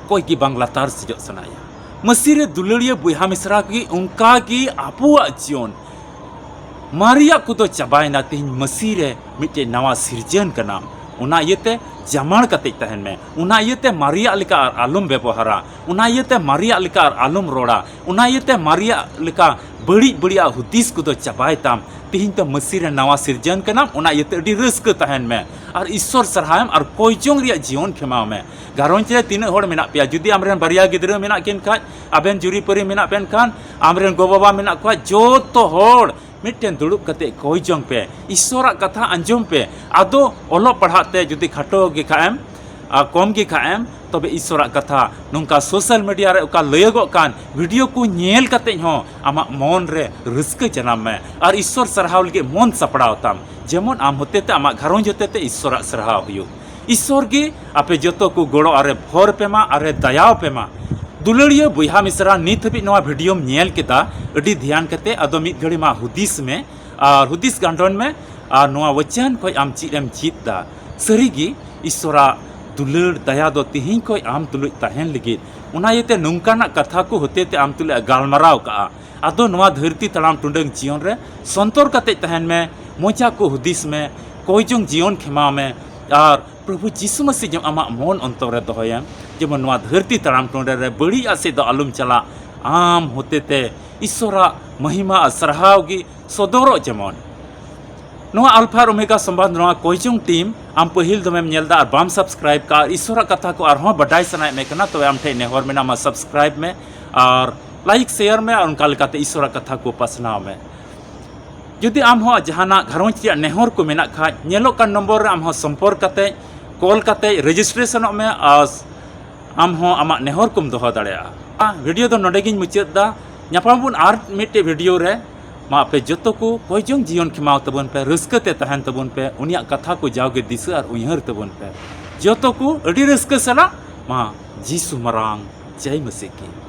ᱚᱠᱚᱭ ᱜᱮ ᱵᱟᱝ ᱞᱟᱛᱟᱨ ᱥᱮᱡᱚᱜ ᱥᱟᱱᱟᱭᱟ᱾ ᱢᱟᱹᱥᱤ ᱨᱮ ᱫᱩᱞᱟᱹᱲᱤᱭᱟᱹ ᱵᱚᱭᱦᱟ ᱢᱤᱥᱨᱟ ᱜᱮ ᱚᱱᱠᱟ ᱜᱮ ᱟᱵᱚᱣᱟᱜ ᱡᱤᱭᱚᱱ᱾ ᱢᱟᱨᱮᱭᱟᱜ ᱠᱚᱫᱚ ᱪᱟᱵᱟᱭᱮᱱᱟ, ᱛᱮᱦᱮᱧ ᱢᱟᱹᱥᱤ ᱨᱮ ᱢᱤᱫᱴᱮᱡ ᱱᱟᱣᱟ ᱥᱤᱨᱡᱟᱹᱱ ᱠᱟᱱᱟᱢ᱾ ᱚᱱᱟ ᱤᱭᱟᱹᱛᱮ ᱡᱟᱢᱟᱲ ᱠᱟᱛᱮ ᱛᱟᱦᱮᱱ ᱢᱮ᱾ ᱚᱱᱟ ᱤᱭᱟᱹᱛᱮ ᱢᱟᱨᱮᱭᱟᱜ ᱞᱮᱠᱟ ᱟᱨ ᱟᱞᱚᱢ ᱵᱮᱵᱚᱦᱟᱨᱟ᱾ ᱚᱱᱟ ᱤᱭᱟᱹᱛᱮ ᱢᱟᱨᱮᱭᱟᱜ ᱞᱮᱠᱟ ᱟᱨ ᱟᱞᱚᱢ ᱨᱚᱲᱟ᱾ ᱚᱱᱟ ᱤᱭᱟᱹᱛᱮ ᱢᱟᱨᱮᱭᱟᱜ ᱞᱮᱠᱟ ᱵᱟᱹᱲᱤᱡ ᱵᱟᱹᱲᱤᱡᱟᱜ ᱦᱩᱫᱤᱥ ᱠᱚᱫᱚ ᱪᱟᱵᱟᱭ ᱛᱟᱢ᱾ ᱛᱮᱦᱮᱧ ᱫᱚ ᱢᱟᱹᱥᱤ ᱨᱮ ᱱᱟᱣᱟ ᱥᱤᱨᱡᱟᱹᱱ ᱠᱟᱱᱟᱢ, ᱚᱱᱟ ᱤᱭᱟᱹᱛᱮ ᱟᱹᱰᱤ ᱨᱟᱹᱥᱠᱟᱹ ᱛᱟᱦᱮᱱ ᱢᱮ᱾ ᱟᱨ ᱤᱥᱥᱚᱨ ᱥᱟᱨᱦᱟᱣᱮᱢ ᱟᱨ ᱠᱚᱭ ᱡᱚᱝ ᱨᱮᱭᱟᱜ ᱡᱤᱭᱚᱱ ᱠᱷᱮᱢᱟᱣ ᱢᱮ᱾ ᱜᱷᱟᱨᱚᱸᱡᱽ ᱨᱮ ᱛᱤᱱᱟᱹᱜ ᱦᱚᱲ ᱢᱮᱱᱟᱜ ᱯᱮᱭᱟ, ᱡᱩᱫᱤ ᱟᱢᱨᱮᱱ ᱵᱟᱨᱭᱟ ᱜᱤᱫᱽᱨᱟᱹ ᱢᱮᱱᱟᱜ ᱠᱤᱱ ᱠᱷᱟᱡ, ᱟᱵᱮᱱ ᱡᱩᱨᱤᱯᱟᱹᱨᱤ ᱢᱮᱱᱟᱜ ᱵᱮᱱ ᱠᱷᱟᱱ, ᱟᱢᱨᱮᱱ ᱜᱚ-ᱵᱟᱵᱟ ᱢᱮᱱᱟᱜ ᱠᱚᱣᱟ, ᱡᱚᱛᱚ ᱦᱚᱲ ᱢᱤᱫᱴᱮᱱ ᱫᱩᱲᱩᱵ ᱠᱟᱛᱮ ᱠᱚᱭ ᱡᱚᱝ ᱯᱮ, ᱤᱥᱥᱚᱨᱟᱜ ᱠᱟᱛᱷᱟ ᱟᱸᱡᱚᱢ ᱯᱮ᱾ ᱟᱫᱚ ᱚᱞᱚᱜ ᱯᱟᱲᱦᱟᱜ ᱛᱮ ᱡᱩᱫᱤ ᱠᱷᱟᱴᱚ ᱜᱮ ᱠᱷᱟᱡ ᱮᱢ, ᱟᱨ ᱠᱚᱢ ᱜᱮ ᱠᱷᱟᱡ ᱮᱢ, ᱛᱚᱵᱮ ᱤᱥᱥᱚᱨᱟᱜ ᱠᱟᱛᱷᱟ ᱱᱚᱝᱠᱟ ᱥᱳᱥᱟᱞ ᱢᱤᱰᱤᱭᱟ ᱨᱮ ᱚᱠᱟ ᱞᱟᱹᱭᱟᱹᱜᱚᱜ ᱠᱟᱱ ᱵᱷᱤᱰᱤᱭᱳ ᱠᱚ ᱧᱮᱞ ᱠᱟᱛᱮ ᱦᱚᱸ ᱟᱢᱟᱜ ᱢᱚᱱ ᱨᱮ ᱨᱟᱹᱥᱠᱟᱹ ᱡᱟᱱᱟᱢ ᱢᱮ ᱟᱨ ᱤᱥᱥᱚᱨ ᱥᱟᱨᱦᱟᱣ ᱞᱟᱹᱜᱤᱫ ᱢᱚᱱ ᱥᱟᱯᱲᱟᱣ ᱛᱟᱢ, ᱡᱮᱢᱚᱱ ᱟᱢ ᱦᱚᱛᱮᱛᱮ ᱟᱢᱟᱜ ᱜᱷᱟᱨᱚᱸᱡᱽ ᱦᱚᱛᱮᱛᱮ ᱤᱥᱥᱚᱨᱟᱜ ᱥᱟᱨᱦᱟᱣ ᱦᱩᱭᱩᱜ᱾ ᱤᱥᱥᱚᱨ ᱜᱮ ᱟᱯᱮ ᱡᱚᱛᱚ ᱠᱚ ᱜᱚᱲᱚ ᱟᱨᱮ ᱵᱷᱚᱨ ᱯᱮ ᱢᱟ ᱟᱨᱮ ᱫᱟᱭᱟᱣ ᱯᱮ ᱢᱟ᱾ ᱫᱩᱞᱟᱹᱲᱤᱭᱟᱹ ᱵᱚᱭᱦᱟ ᱢᱤᱥᱨᱟ, ᱱᱤᱛ ᱦᱟᱹᱵᱤᱡ ᱱᱚᱣᱟ ᱵᱷᱤᱰᱤᱭᱳᱢ ᱧᱮᱞ ᱠᱮᱫᱟ, ᱟᱹᱰᱤ ᱫᱷᱮᱭᱟᱱ ᱠᱟᱛᱮ ᱟᱫᱚ ᱢᱤᱫ ᱜᱷᱟᱹᱲᱤ ᱢᱟ ᱦᱩᱫᱤᱥ ᱢᱮ ᱟᱨ ᱦᱩᱫᱤᱥ ᱜᱟᱱᱰᱚᱱ ᱢᱮ ᱟᱨ ᱱᱚᱣᱟ ᱣᱟᱪᱟᱱ ᱠᱷᱚᱱ ᱟᱢ ᱪᱮᱫ ᱮᱢ ᱪᱮᱫ ᱫᱟ᱾ ᱥᱟᱹᱨᱤᱜᱮ ᱤᱥᱥᱚᱨᱟᱜ ᱫᱩᱞᱟᱹᱲ ᱫᱟᱭᱟ ᱫᱚ ᱛᱮᱦᱮᱧ ᱠᱷᱚᱱ ᱟᱢ ᱛᱩᱞᱩᱡ ᱛᱟᱦᱮᱱ ᱞᱟᱹᱜᱤᱫ᱾ ᱚᱱᱟ ᱤᱭᱟᱹᱛᱮ ᱱᱚᱝᱠᱟᱱᱟᱜ ᱠᱟᱛᱷᱟ ᱠᱚ ᱦᱚᱛᱮᱛᱮ ᱟᱢ ᱛᱩᱞᱩᱡ ᱮ ᱜᱟᱞᱢᱟᱨᱟᱣ ᱠᱟᱜᱼᱟ᱾ ᱟᱫᱚ ᱱᱚᱣᱟ ᱫᱷᱟᱹᱨᱛᱤ ᱛᱟᱲᱟᱢ ᱴᱩᱰᱟᱹᱝ ᱡᱤᱭᱚᱱ ᱨᱮ ᱥᱚᱱᱛᱚᱨ ᱠᱟᱛᱮ ᱛᱟᱦᱮᱱ ᱢᱮ, ᱢᱚᱡᱟ ᱠᱚ ᱦᱩᱫᱤᱥ ᱢᱮ, ᱠᱚᱭ ᱡᱚᱝ ᱡᱤᱭᱚᱱ ᱠᱷᱮᱢᱟᱣ ᱢᱮ ᱟᱨ ᱯᱨᱚᱵᱷᱩ ᱡᱤᱥᱩ ᱢᱟᱹᱥᱤ ᱡᱮᱢᱚᱱ ᱟᱢᱟᱜ ᱢᱚᱱ ᱚᱱᱛᱚᱨ ᱨᱮ ᱫᱚᱦᱚᱭᱮᱢ, ᱡᱮᱢᱚᱱ ᱱᱚᱣᱟ ᱫᱷᱟᱹᱨᱛᱤ ᱛᱟᱲᱟᱢ ᱴᱩᱰᱟᱹᱝ ᱨᱮ ᱵᱟᱹᱲᱤᱡᱟᱜ ᱥᱮᱫ ᱫᱚ ᱟᱞᱚᱢ ᱪᱟᱞᱟᱜ᱾ ᱟᱢ ᱦᱚᱛᱮᱛᱮ ᱤᱥᱥᱚᱨᱟᱜ ᱢᱚᱦᱤᱢᱟ ᱟᱨ ᱥᱟᱨᱦᱟᱣ ᱜᱮ ᱥᱚᱫᱚᱨᱚᱜ ᱡᱮᱢᱚᱱ᱾ ᱱᱚᱣᱟ ᱟᱞᱯᱷᱟ ᱟᱨ ᱳᱢᱮᱜᱟ ᱥᱚᱢᱵᱟᱫ ᱱᱚᱣᱟ ᱠᱚᱭ ᱡᱚᱝ ᱴᱤᱢ ᱟᱢ ᱯᱟᱹᱦᱤᱞ ᱫᱚᱢᱮᱢ ᱧᱮᱞ ᱮᱫᱟ ᱟᱨ ᱵᱟᱢ ᱥᱟᱵᱥᱠᱨᱟᱭᱤᱵ ᱠᱟᱜᱼᱟ ᱟᱨ ᱤᱥᱥᱚᱨᱟᱜ ᱠᱟᱛᱷᱟ ᱠᱚ ᱟᱨᱦᱚᱸ ᱵᱟᱰᱟᱭ ᱥᱟᱱᱟᱭᱮᱫ ᱢᱮ ᱠᱟᱱᱟ, ᱛᱚᱵᱮ ᱟᱢ ᱴᱷᱮᱱ ᱱᱮᱦᱚᱨ ᱢᱮᱱᱟᱜᱼᱟ, ᱢᱟ ᱥᱟᱵᱥᱠᱨᱟᱭᱤᱵ ᱢᱮ ᱟᱨ ᱞᱟᱭᱤᱠ ᱥᱮᱭᱟᱨ ᱢᱮ ᱟᱨ ᱚᱱᱠᱟ ᱞᱮᱠᱟᱛᱮ ᱤᱥᱥᱚᱨᱟᱜ ᱠᱟᱛᱷᱟ ᱠᱚ ᱯᱟᱥᱱᱟᱣ ᱢᱮ᱾ ᱡᱩᱫᱤ ᱟᱢ ᱦᱚᱸ ᱡᱟᱦᱟᱱᱟᱜ ᱜᱷᱟᱨᱚᱸᱡᱽ ᱨᱮᱭᱟᱜ ᱱᱮᱦᱚᱨ ᱠᱚ ᱢᱮᱱᱟᱜ ᱠᱷᱟᱡ, ᱧᱮᱞᱚᱜ ᱠᱟᱱ ᱱᱚᱢᱵᱚᱨ ᱨᱮ ᱟᱢ ᱦᱚᱸ ᱥᱚᱢᱯᱚᱨᱠ ᱠᱟᱛᱮ, ᱠᱚᱞ ᱠᱟᱛᱮ ᱨᱮᱡᱤᱥᱴᱨᱮᱥᱚᱱᱚᱜ ᱢᱮ ᱟᱨ ᱟᱢ ᱦᱚᱸ ᱟᱢᱟᱜ ᱱᱮᱦᱚᱨ ᱠᱚᱢ ᱫᱚᱦᱚ ᱫᱟᱲᱮᱭᱟᱜᱼᱟ᱾ ᱵᱷᱤᱰᱤᱭᱳ ᱫᱚ ᱱᱚᱰᱮ ᱜᱤᱧ ᱢᱩᱪᱟᱹᱫ ᱮᱫᱟ᱾ ᱧᱟᱯᱟᱢ ᱵᱚᱱ ᱟᱨ ᱢᱤᱫᱴᱮᱡ ᱵᱷᱤᱰᱤᱭᱳ ᱨᱮ᱾ ᱢᱟ ᱟᱯᱮ ᱡᱚᱛᱚ ᱠᱚ ᱠᱚᱭ ᱡᱚᱝ ᱡᱤᱭᱚᱱ ᱠᱷᱮᱢᱟᱣ ᱛᱟᱵᱚᱱ ᱯᱮ, ᱨᱟᱹᱥᱠᱟᱹ ᱛᱮ ᱛᱟᱦᱮᱱ ᱛᱟᱵᱚᱱ ᱯᱮ, ᱩᱱᱤᱭᱟᱜ ᱠᱟᱛᱷᱟ ᱠᱚ ᱡᱟᱣᱜᱮ ᱫᱤᱥᱟᱹ ᱟᱨ ᱩᱭᱦᱟᱹᱨ ᱛᱟᱵᱚᱱ ᱯᱮ᱾ ᱡᱚᱛᱚ ᱠᱚ ᱟᱹᱰᱤ ᱨᱟᱹᱥᱠᱟᱹ ᱥᱟᱞᱟᱜ ᱢᱟ ᱡᱤᱥᱩ ᱢᱟᱨᱟᱝ ᱡᱟᱭ ᱢᱟᱹᱥᱤ ᱠᱤ᱾